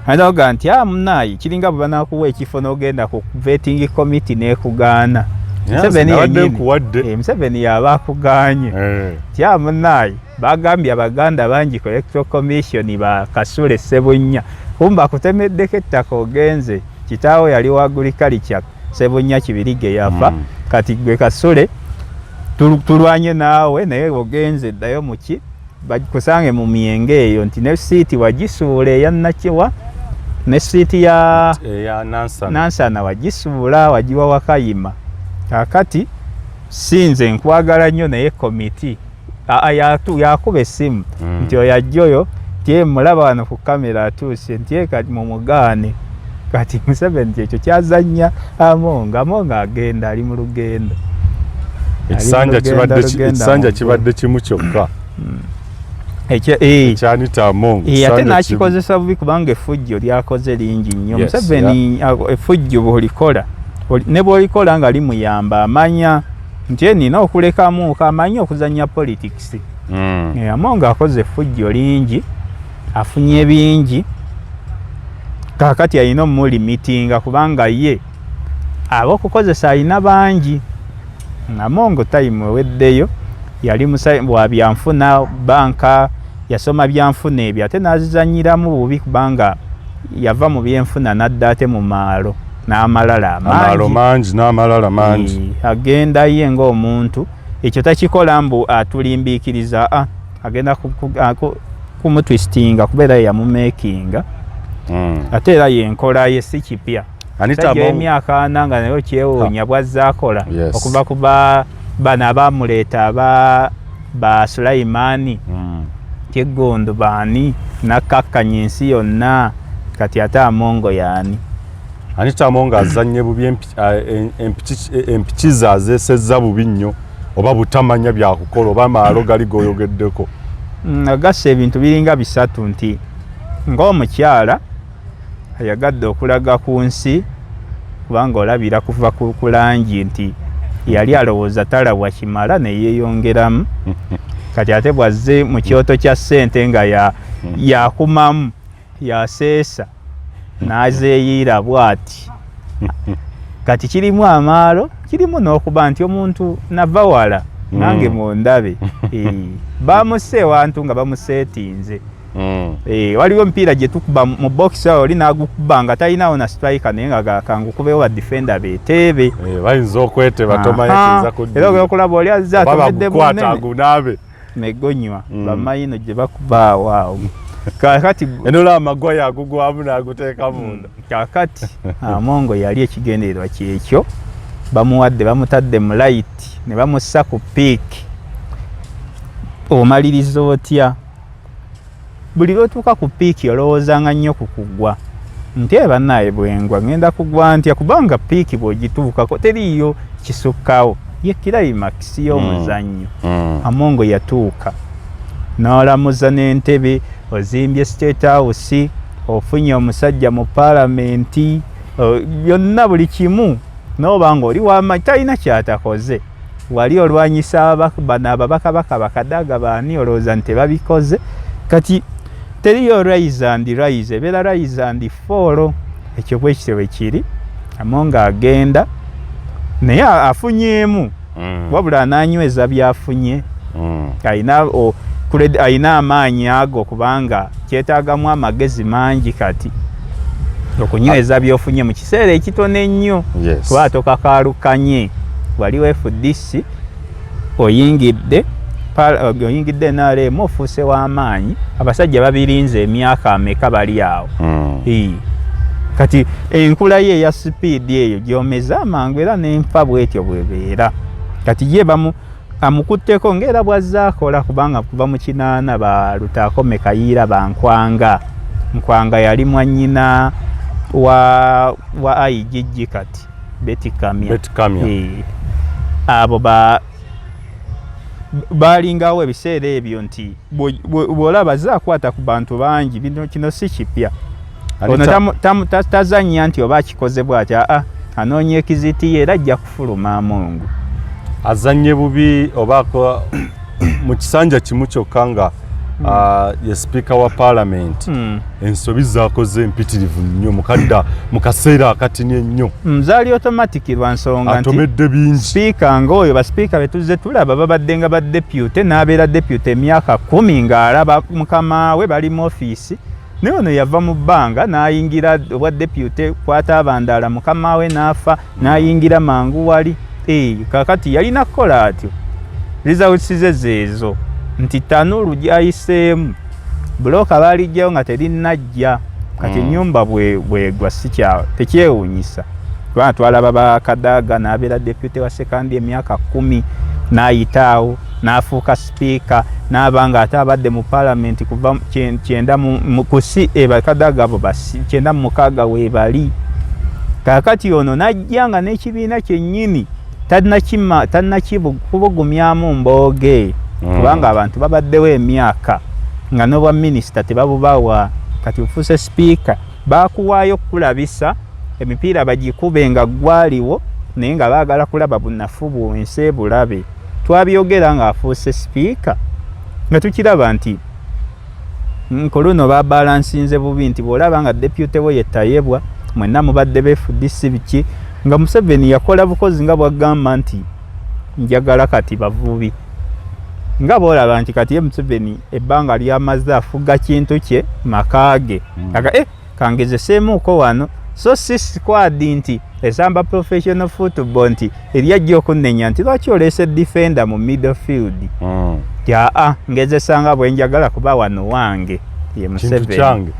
ayinza kugaa nti a munaayi, kiringa bwe banakuwa ekifo n'ogenda ku vetting committee n'ekugaana. Museveni Nabadde yennyini nkuwadde. Museveni yaba akuganye ti a munaayi, bagambye Abaganda bangi ku Electoral Commission, bakasule Sebunnya, kumba akutemeddeko ettaka ogenze, kitaawo yali wa agriculture, Sebunnya Kibirige yafa. Kati gwe Kasule tulwanye naawe, naye ogenze ddayo muki bakusange mu myenge eyo nti ne seat wagisuula eya Nakiwa ne seat ya eya Nansana. Nansana wagisuula, wagiwa Wakayima. Kakati sinze nkwagala nnyo, naye committee aa yakuba essimu nti oyo ajja oyo nti mulaba wano ku kamera atuuse, nti "Eh, kati mumugaane." Kati Museveni kyekyo kyazannya Among. Among agenda ali mu lugendo. Ali mu Ekisanja lugendo, kibadde lugenda ekisanja mu kibadde kimu kyokka. Eh, Ekya Anita Among. Ate Kisanja kimu. n'akikozesa bubi, kubanga effujjo lyakoze lingi nnyo. Museveni effujjo bw'olikola ne bw'olikola nga limuyamba, amanya nti nina okulekamu kamanyi okuzannya politics. Among akoze effujjo lingi, afunye bingi, kaakati alina omulimitinga kubanga ye ab'okukozesa alina bangi. Among time eweddeyo, yali wa byanfuna, banka, yasoma byanfuna ebyo, ate n'azizanyiramu bubi kubanga yava mu byenfuna n'adda ate mu maalo n'amalala amaalo amangi. Mangi n'amalala mangi. Agenda ye ng'omuntu ekyo takikola mbu atulimbiikiriza, a agenda kumutwistinga kubeera ye yamumekinga. Ate era yenkola ye, si kipya. Anita Musajja Among w'emyaka 40 nga naye okyewuunya bwazze akola okuva ku bano abamuleeta aba ba Sulaimani Kyeggondo baani, nakkakkanya ensi yonna. Kati ate Amongo yaani? Anita Among azannye bubi empiki ze azeesezza bubi nnyo, oba butamanya byakukola, oba maalo gali goyogeddeko. Agassa ebintu biringa bisatu, nti ng'omukyala ayagadde okulaga ku nsi, kubanga olabira kuva ku langi nti yali alowooza talabwa kimala neyeeyongeramu. Kati ate bwazze mu kyoto kya ssente nga yakumamu yaseesa n'azeeyiira bw'ati. Kati kirimu amaalo, kirimu n'okuba nti omuntu nava wala nange mundabe. Bamusse ewantu nga bamuseetinze. Waliwo emipiira gye tukuba mu box awo, oli n'agukuba nga talinawo na striker, naye nga kangukubewo ba defender beteebe. Bayinza okweteba, tomanyi kiyinza kuddira. Era ogenda okulaba oli azze Oba atomedde bagukwata bunene agunaabe. Negonywa bamayino gye bakuba awo awo. Kakati enola amagwayo agugwamu n'aguteeka munda. Kakati Amongo yali ekigendererwa kyekyo, bamuwadde, bamutadde mu light ne bamussa ku peak. Omaliriza otya? Buli lwotuuka ku peak olowoozanga nnyo ku kugwa, nti e bannaaye bwengwa ngenda kugwa ntya? Kubanga peak bw'ogituukako teriiyo kisukkawo, ye climax y'omuzannyo. Amongo yatuuka n'olamuza n'entebe, ozimbye State House, ofunye omusajja mu paalamenti, byonna buli kimu, n'oba nga oli wamaanyi, talina kyatakoze. Wali olwanyisa bano ababaka Bakadaga baani, olowooza nti tebabikoze. Kati teriyo rise and rise, ebeera rise and fall. Ekyo bwe kityo bwe kiri. Amongo agenda naye afunyeemu, wabula anaanyweza byafunye. Alina amaanyi ago, kubanga kyetaagamu amagezi mangi kati okunyweza byofunye mu kiseera ekitono ennyo. Kuba tokakaalukanye, waliwo FDC, oyingidde NRM, ofuuse w'amaanyi. Abasajja babirinze emyaka ameka bali awo. Kati enkula ye eya sipiidi eyo gyomeza amangu era n'enfa bwetyo bwebeera. Kati ye bamu amukutteko ng'era bw'azze akola, kubanga kuva mu 80 ba Lutaakome Kayiira, bankwanga Nkwanga yali mwannyina wa IGG kati Betty Kamya. Betty Kamya. Abo ba balingawo ebiseera ebyo nti bw'olaba azze akwata ku bantu bangi, bino kino si kipya. Ono Anita- tazannya nti oba akikoze bw'ati, aa, anoonya exit ye era ajja kufuluma Amongo. Azannye bubi oba mu kisanja kimu kyokka nga ye sipiika wa paalamenti, ensobi zakoze empitirivu nnyo mukadda mu kaseera akatini ennyo. Zaali automatic lwa nsonga nti atomedde bingi. Sipiika ng'oyo, basipiika be tuzze tulaba babadde nga ba deputy, n'abeera deputy emyaka 10 ng'alaba mukama we bali mu ofiisi, naye ono yava mu bbanga n'ayingira obwa deputy, kwata abandaala, mukama we n'afa n'ayingira mangu wali. Kakati yalina kukola atyo. Results ze zeezo nti tanulu gy'ayiseemu, bulooka baalijjayo nga terinnajja. Kati ennyumba bwegwa sikya tekyewuunyisa, kubanga twalaba Bakadaga n'abeera deputy wa Sekandi emyaka 10 n'ayita awo n'afuuka sipiika, n'aba nga ate abadde mu paalamenti kuva kyenda ku si Bakadaga abo 96 weebali. Kaakati ono n'ajja nga n'ekibiina kyennyini tannakibugumyamu mbooge, kubanga abantu babaddewo emyaka nga n'obwa minisita tebabubawa. Kati ofuuse sipiika, bakuwaayo okukulabisa emipiira bagikube nga gwaliwo, naye nga baagala kulaba bunafu bwensi ebulabe. Twabyogera ng'afuuse sipiika nga tukiraba nti ku luno babalansinze bubi, nti bw'olaba nga deputy we ye Tayebwa, mwenna mubadde ba FDC biki, nga Museveni yakola bukozi nga bwagamba nti njagala kati bavubi, nga bw'olaba nti kati ye Museveni ebbanga lyamaze afuga kintu kye maka ge. Aga kangezeseemuuko wano, so si squad nti esamba professional football, nti eri ajja okunnenya nti lwaki oleese defender mu midfield. Ti aa, ngezesanga bwe njagala kuba wano wange ye Museveni. Kyange.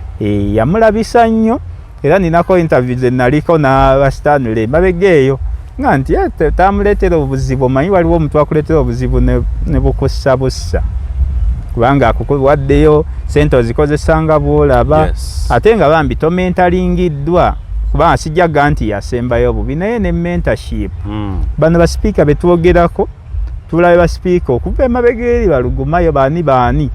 Yamulabisa nnyo, era ninako interview ze naliko n'aba Stanley mabega eyo nga nti tamuleetera obuzibu. Omanyi waliwo omuntu akuleetera obuzibu ne bukussa bussa, kubanga akuwaddeyo sente ozikozesa nga bw'olaba. Ate nga bambi tomentalingiddwa, kubanga sijjaga nti yasembayo bubi, naye ne mentorship. Bano basipiika betwogerako, tulabe basipiika okuva emabega eri, balugumayo, baani baani,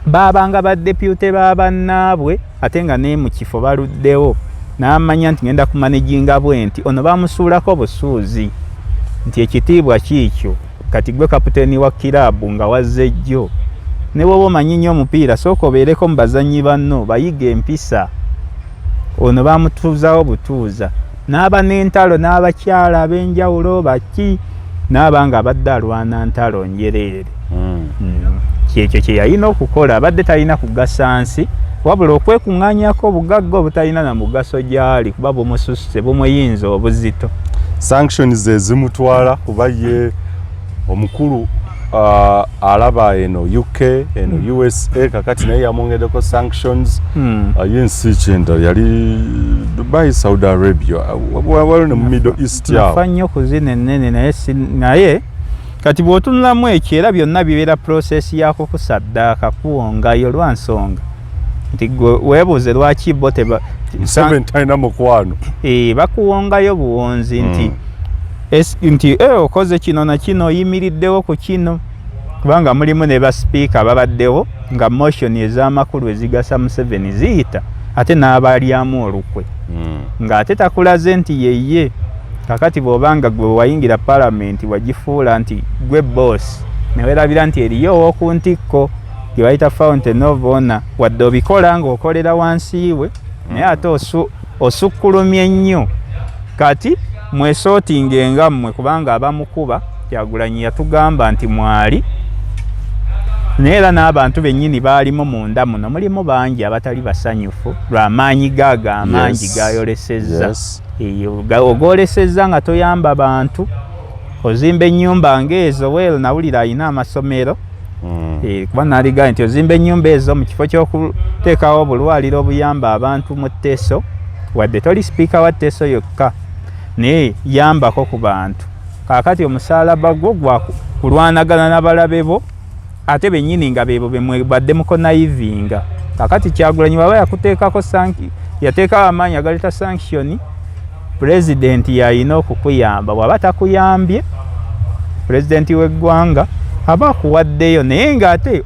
baabanga badeputy ba bannaabwe, ate nga ne mu kifo baluddewo n'amanya nti ngenda kumanaginga bwe nti ono bamusuulako busuuzi nti ekitiibwa kiikyo. Kati gwe kapiteeni wa kiraabu nga wazze jjo, ne bw'oba omanyi nnyo omupiira, sooka obeereko mu bazannyi banno bayiga empisa. Ono bamutuuzawo butuuza n'aba n'entalo n'abakyala ab'enjawulo baki, n'aba nga abadde alwana ntalo njereere. Kyekyo kye yalina okukola. Abadde talina kugasa nsi, wabula okwekuŋŋaanyako obugagga obutalina na mugaso gy'ali, kuba bumususse, bumuyinza obuzito. Sanctions ezimutwala, kuba ye omukulu alaba eno UK, eno USA, kakati naye yamwongeddeko sanctions. Ye ensi kyenda yali Dubai, Saudi Arabia, waliwo ne mu Middle East awo. Nafa nnyo ku zino ennene, naye naye kati bw'otunulamu ekyo, era byonna bibeera process ya kukusaddaaka, kuwongayo lwa nsonga nti gwe weebuuze lwaki bo teba Museveni talina mukwano. Eh, bakuwongayo buwonzi nti nti okoze kino na kino, oyimiriddewo ku kino, kubanga mulimu ne basipiika babaddewo nga motion ez'amakulu ezigasa Museveni ziyita, ate n'abalyamu olukwe ng'ate takulaze nti yeye. Kakati bw'obanga gwe wayingira palamenti wagifuula nti gwe boss, newerabira nti eriyo ow'oku ntikko gye bayita fountain of honor, wadde obikola ng'okolera wansi we, naye ate osukkulumye nnyo. Kati mwesootinge nga mmwe, kubanga abamukuba Kyagulanyi yatugamba nti mwali, naye era n'abantu bennyini baalimu munda muno, mulimu bangi abatali basanyufu lw'amaanyi gaago amangi gayolesezza. Eyo, ogolesezza nga toyamba bantu, ozimba ennyumba ng'ezo. Well, nawulira alina amasomero. Kuba naligaye nti ozimba ennyumba ezo mu kifo ky'okuteekawo obulwaliro obuyamba abantu mu Teso, wadde toli sipiika wa Teso yokka, naye yambako ku bantu. Kaakati omusaalaba gwo gwa kulwanagana n'abalabe bo, ate bennyini nga beebo bemwebadde mukonnayivinga. Kaakati Kyagulanyi bw'aba yakuteekako yateekawo amaanyi agaleeta sanction, pulezidenti yalina okukuyamba. Bw'aba takuyambye, pulezidenti w'eggwanga aba akuwaddeyo, naye ng'ate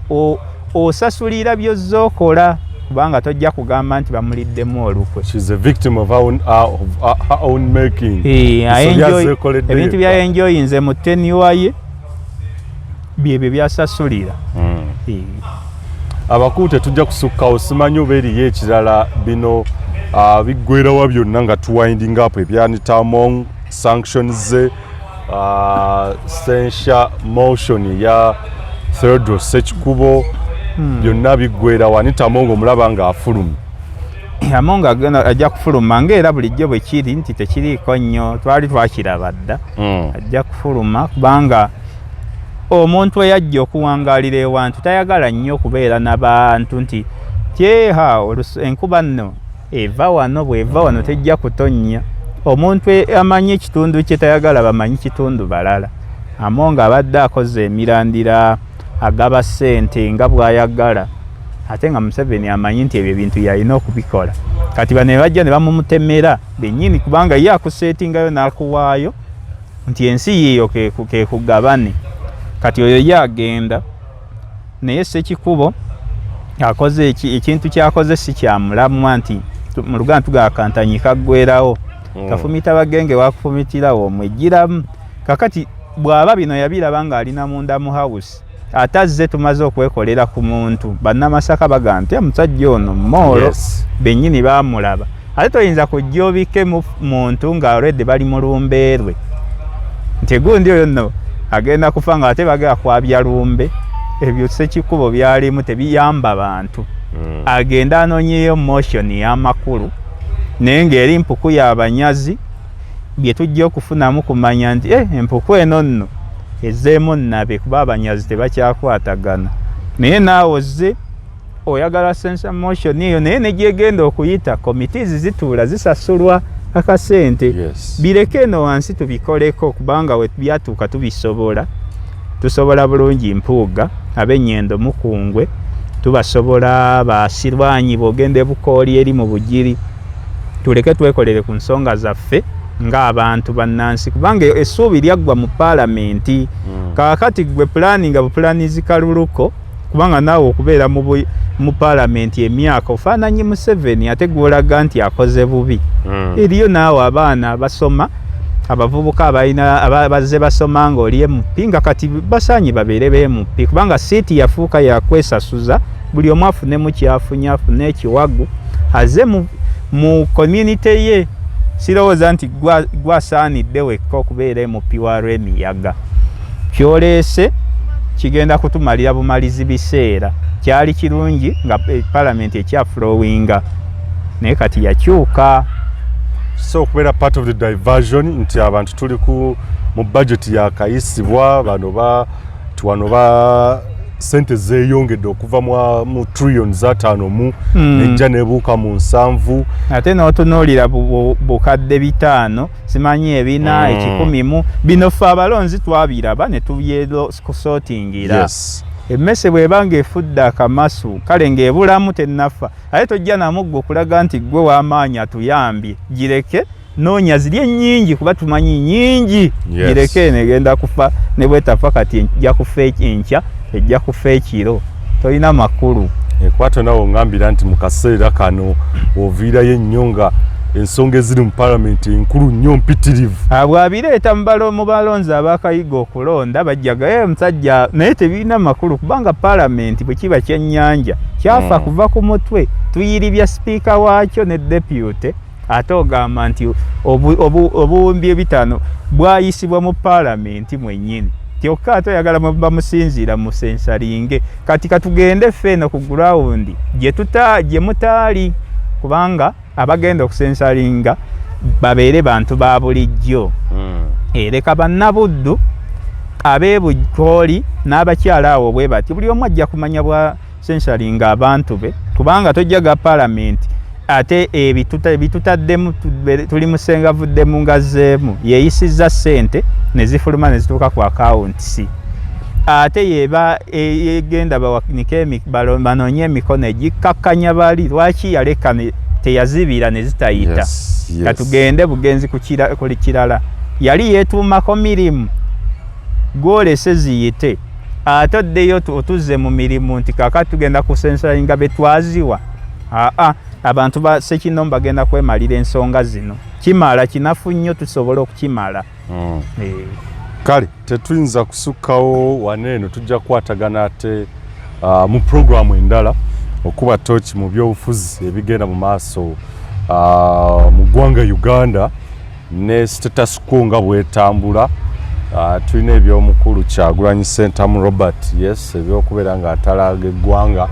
osasulira by'ozza okola, kubanga tojja kugamba nti bamuliddemu olukwe. She's a victim of her own, of her own making. Eh, Ensobi azeekoledde ebintu yekka. byaenjoyinze mu tenure ye byebyo byasasulira. Abakulu, tetujja kusukkawo, simanyi oba eriyo ekirala. Bino biggwerawa byonna nga tuwinding up ebya Anita Among, sanctions ze, censure motion ya Theodore Sekikubo, byonna biggwerawa? Anita Among omulaba nga afulumye? Among agenda, ajja kufuluma ngaera bulijjo bwe kiri nti tekiriiko nnyo, twali twakiraba dda. Ajja kufuluma kubanga omuntu eyajja okuwangaalira ewantu tayagala nnyo okubeera n'abantu nti tyeha enkuba nno eva wano, bw'eva wano tejja kutonnya. Omuntu amanyi ekitundu kye tayagala bamanyi kitundu balala. Among abadde akoze emirandira, agaba ssente nga bw'ayagala, ate nga Museveni amanyi nti ebyo ebintu yalina okubikola. Kati bano ne bajja ne bamumutemera bennyini, kubanga ye akuseetingayo n'akuwaayo nti ensi yiiyo kekugabane. Kati oyo ye agenda, naye Sekikubo akoze ekintu kyakoze si kyamulamwa nti mu Luganda tugamba kaggwerawo. Kafumita bagenge wakufumitirawo omwegiramu. Kakati bw'aba bino yabiraba ng'alina munda mu house, ate azze tumaze okwekolera ku muntu. Bannamasaka bagamba nti omusajja ono moolo. Bennyini baamulaba, ate toyinza kujja obike mu muntu nga already bali mu lumbeerwe nti gundi oyo nno agenda kufa, nga ate bagenda kwabya lumbe. Ebyo Sekikubo byalimu tebiyamba bantu. Agenda anoonyeyo motion y'amakulu, naye ng'eri mpuku y'abanyazi bye tujja okufunamu kumanya nti empuku eno nno ezzeemu nnabe, kuba abanyazi tebakyakwatagana. Naye naawe ozze oyagala censure motion eyo, naye negyegenda okuyita, committees zituula zisasulwa akasente. Bireke eno wansi tubikoleko, kubanga we byatuuka tubisobola, tusobola bulungi. Mpuuga ab'ennyendo mukungwe tubasobola, basirwanyi bwogenda ebukooli eri mu Bugiri. Tuleke twekolere ku nsonga zaffe ng'abantu bannansi, kubanga essuubi lyaggwa mu paalamenti. Kaakati gwe pulaani nga bupulanizi kaluluko, kubanga naawe okubeera mu paalamenti emyaka ofaananyi Museveni, ate gw'olaga nti akoze bubi. Eriyo naawe abaana abasoma. Abavubuka abalina abazze basoma nga oli MP, nga kati basaanye babeere ba MP, kubanga seat yafuuka yakwesasuza, buli omu afunemu kyafunye, afune ekiwagu aze mu community ye. Sirowooza nti gwasaanidde wekka okubeera MP wa Lwemiyaga. Kyoleese kigenda kutumalira bumalizi biseera. Kyali kirungi nga palamenti ekyaflowinga, naye kati yakyuka. So okubeera part of the diversion nti abantu tuli ku mu budget yakayisibwa, bano ba wano ba sente zeeyongedde okuva mu trillions 50 mu nejja nebuuka mu 70. Ate n'otunuulira bukadde 500, simanyi 400, 100 mu bino, ffe abalonzi twabiraba ne tubyekusootingira. Emmese bw'eba ng'efudde akamasu, kale ng'ebulamu tennafa, ate tojja namuggo okulaga nti ggwe w'amaanyi atuyambye. Gireke, noonya ziri ennyingi, kuba tumanyi nyingi. Gireke, negenda kufa, ne bwetafa kati ejja kufa enkya, ejja kufa ekiro, tolina makulu. Ekwata nawe ongambira nti mu kaseera kano oviirayo ennyo nga ensonga eziri mu palamenti enkulu nnyo mpitirivu. Bw'abireeta mu balonzi abakayiga okulonda, bajjaga, "Eh, musajja," naye tebirina makulu, kubanga palamenti bwe kiba kyennyanja kyafa kuva ku mutwe, tuyiribya sipiika waakyo ne deputy, ate ogamba nti obuwumbi 500 bwayisibwa mu paalamenti mwennyini, kyokka ate oyagala bamusinziira musensalinge. Kati katugende ffe eno ku ground gye mutaali, kubanga abagenda okusensalinga babeere bantu ba bulijjo. Ereka bannabuddu ab'ebukooli n'abakyala awo bwe bati, buli omu ajja kumanya bwa censoringa abantu be, kubanga tojja ga palamenti ate ebitutaddemu tuli musengavuddemu nga zeemu yeeyisizza ssente ne zifuluma ne zituuka ku akawunti, ate yeba egenda bawanike banoonye emikono egikkakkanya bali lwaki yaleka teyazibira ne zitayita. Katugende bugenzi ku kirala, yali yeetuumako mirimu gwolese ziyite, ate oddeyo otuzze mu mirimu nti kaakati tugenda kusensalinga betwaziwa. Aa, abantu ba sekinomu bagenda kwemalira ensonga zino, kimala kinafu nnyo, tusobola okukimala. Kale tetuyinza kusukkawo wano eno, tujja kukwatagana ate mu puroguramu endala okuba toki mu byobufuzi ebigenda mu maaso mu ggwanga Uganda ne status quo nga bwetambula. Tulina ebyomukulu Kyagulanyi Ssentamu Robert, yes, ebyokubeera nga atalaga eggwanga,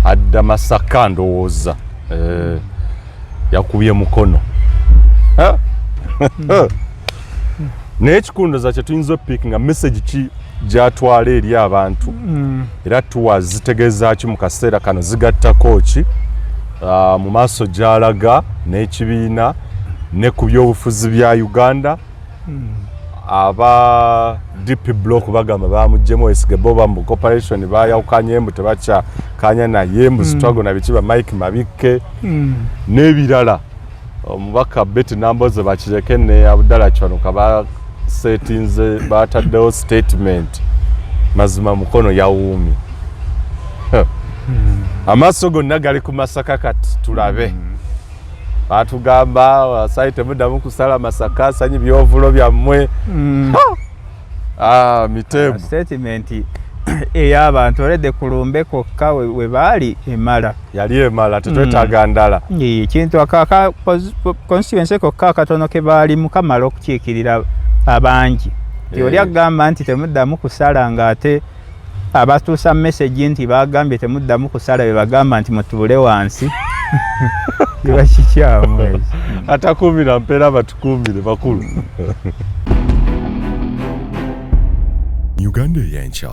adda Masaka, ndowooza yakubye mukono, naye ekikundoza kyetuyinza opick nga message ki gyatwala eri abantu, era tuwa zitegeeza ki mu kaseera kano, zigattako ki mu maaso gyalaga n'ekibiina ne ku byobufuzi bya Uganda. Aba DP Block bagamba bamugjemu esige bo mu corporation, bayawukanye mbu tebakyakanya naye mbu struggle na biki ba Mike Mabikke n'ebirala. Omubaka Betty Namboze bakireke ne Abdallah Kiwanuka basetinze, bataddewo statement. Mazima mukono yawuumye, amaaso gonna gali ku Masaka. Kati tulabe, batugamba asayi temuddamu kusala Masaka, sanyi byovulo byammwe. Ah, miteebu. Statement ey'abantu olwedde ku lumbe kwokka we baali emala. Yali emala, tetwetaaga ndala. Ekintu aka constituency kokka akatono ke baalimu kamala okukiikirira abangi. Ti oli agamba nti temuddamu kusala, ng'ate abatuusa message nti bagambye temuddamu kusala, be bagamba nti mutuule wansi, kiba kikyamu ekyo. Atakuumira mpeera batukuumire bakulu. Uganda ey'enkya.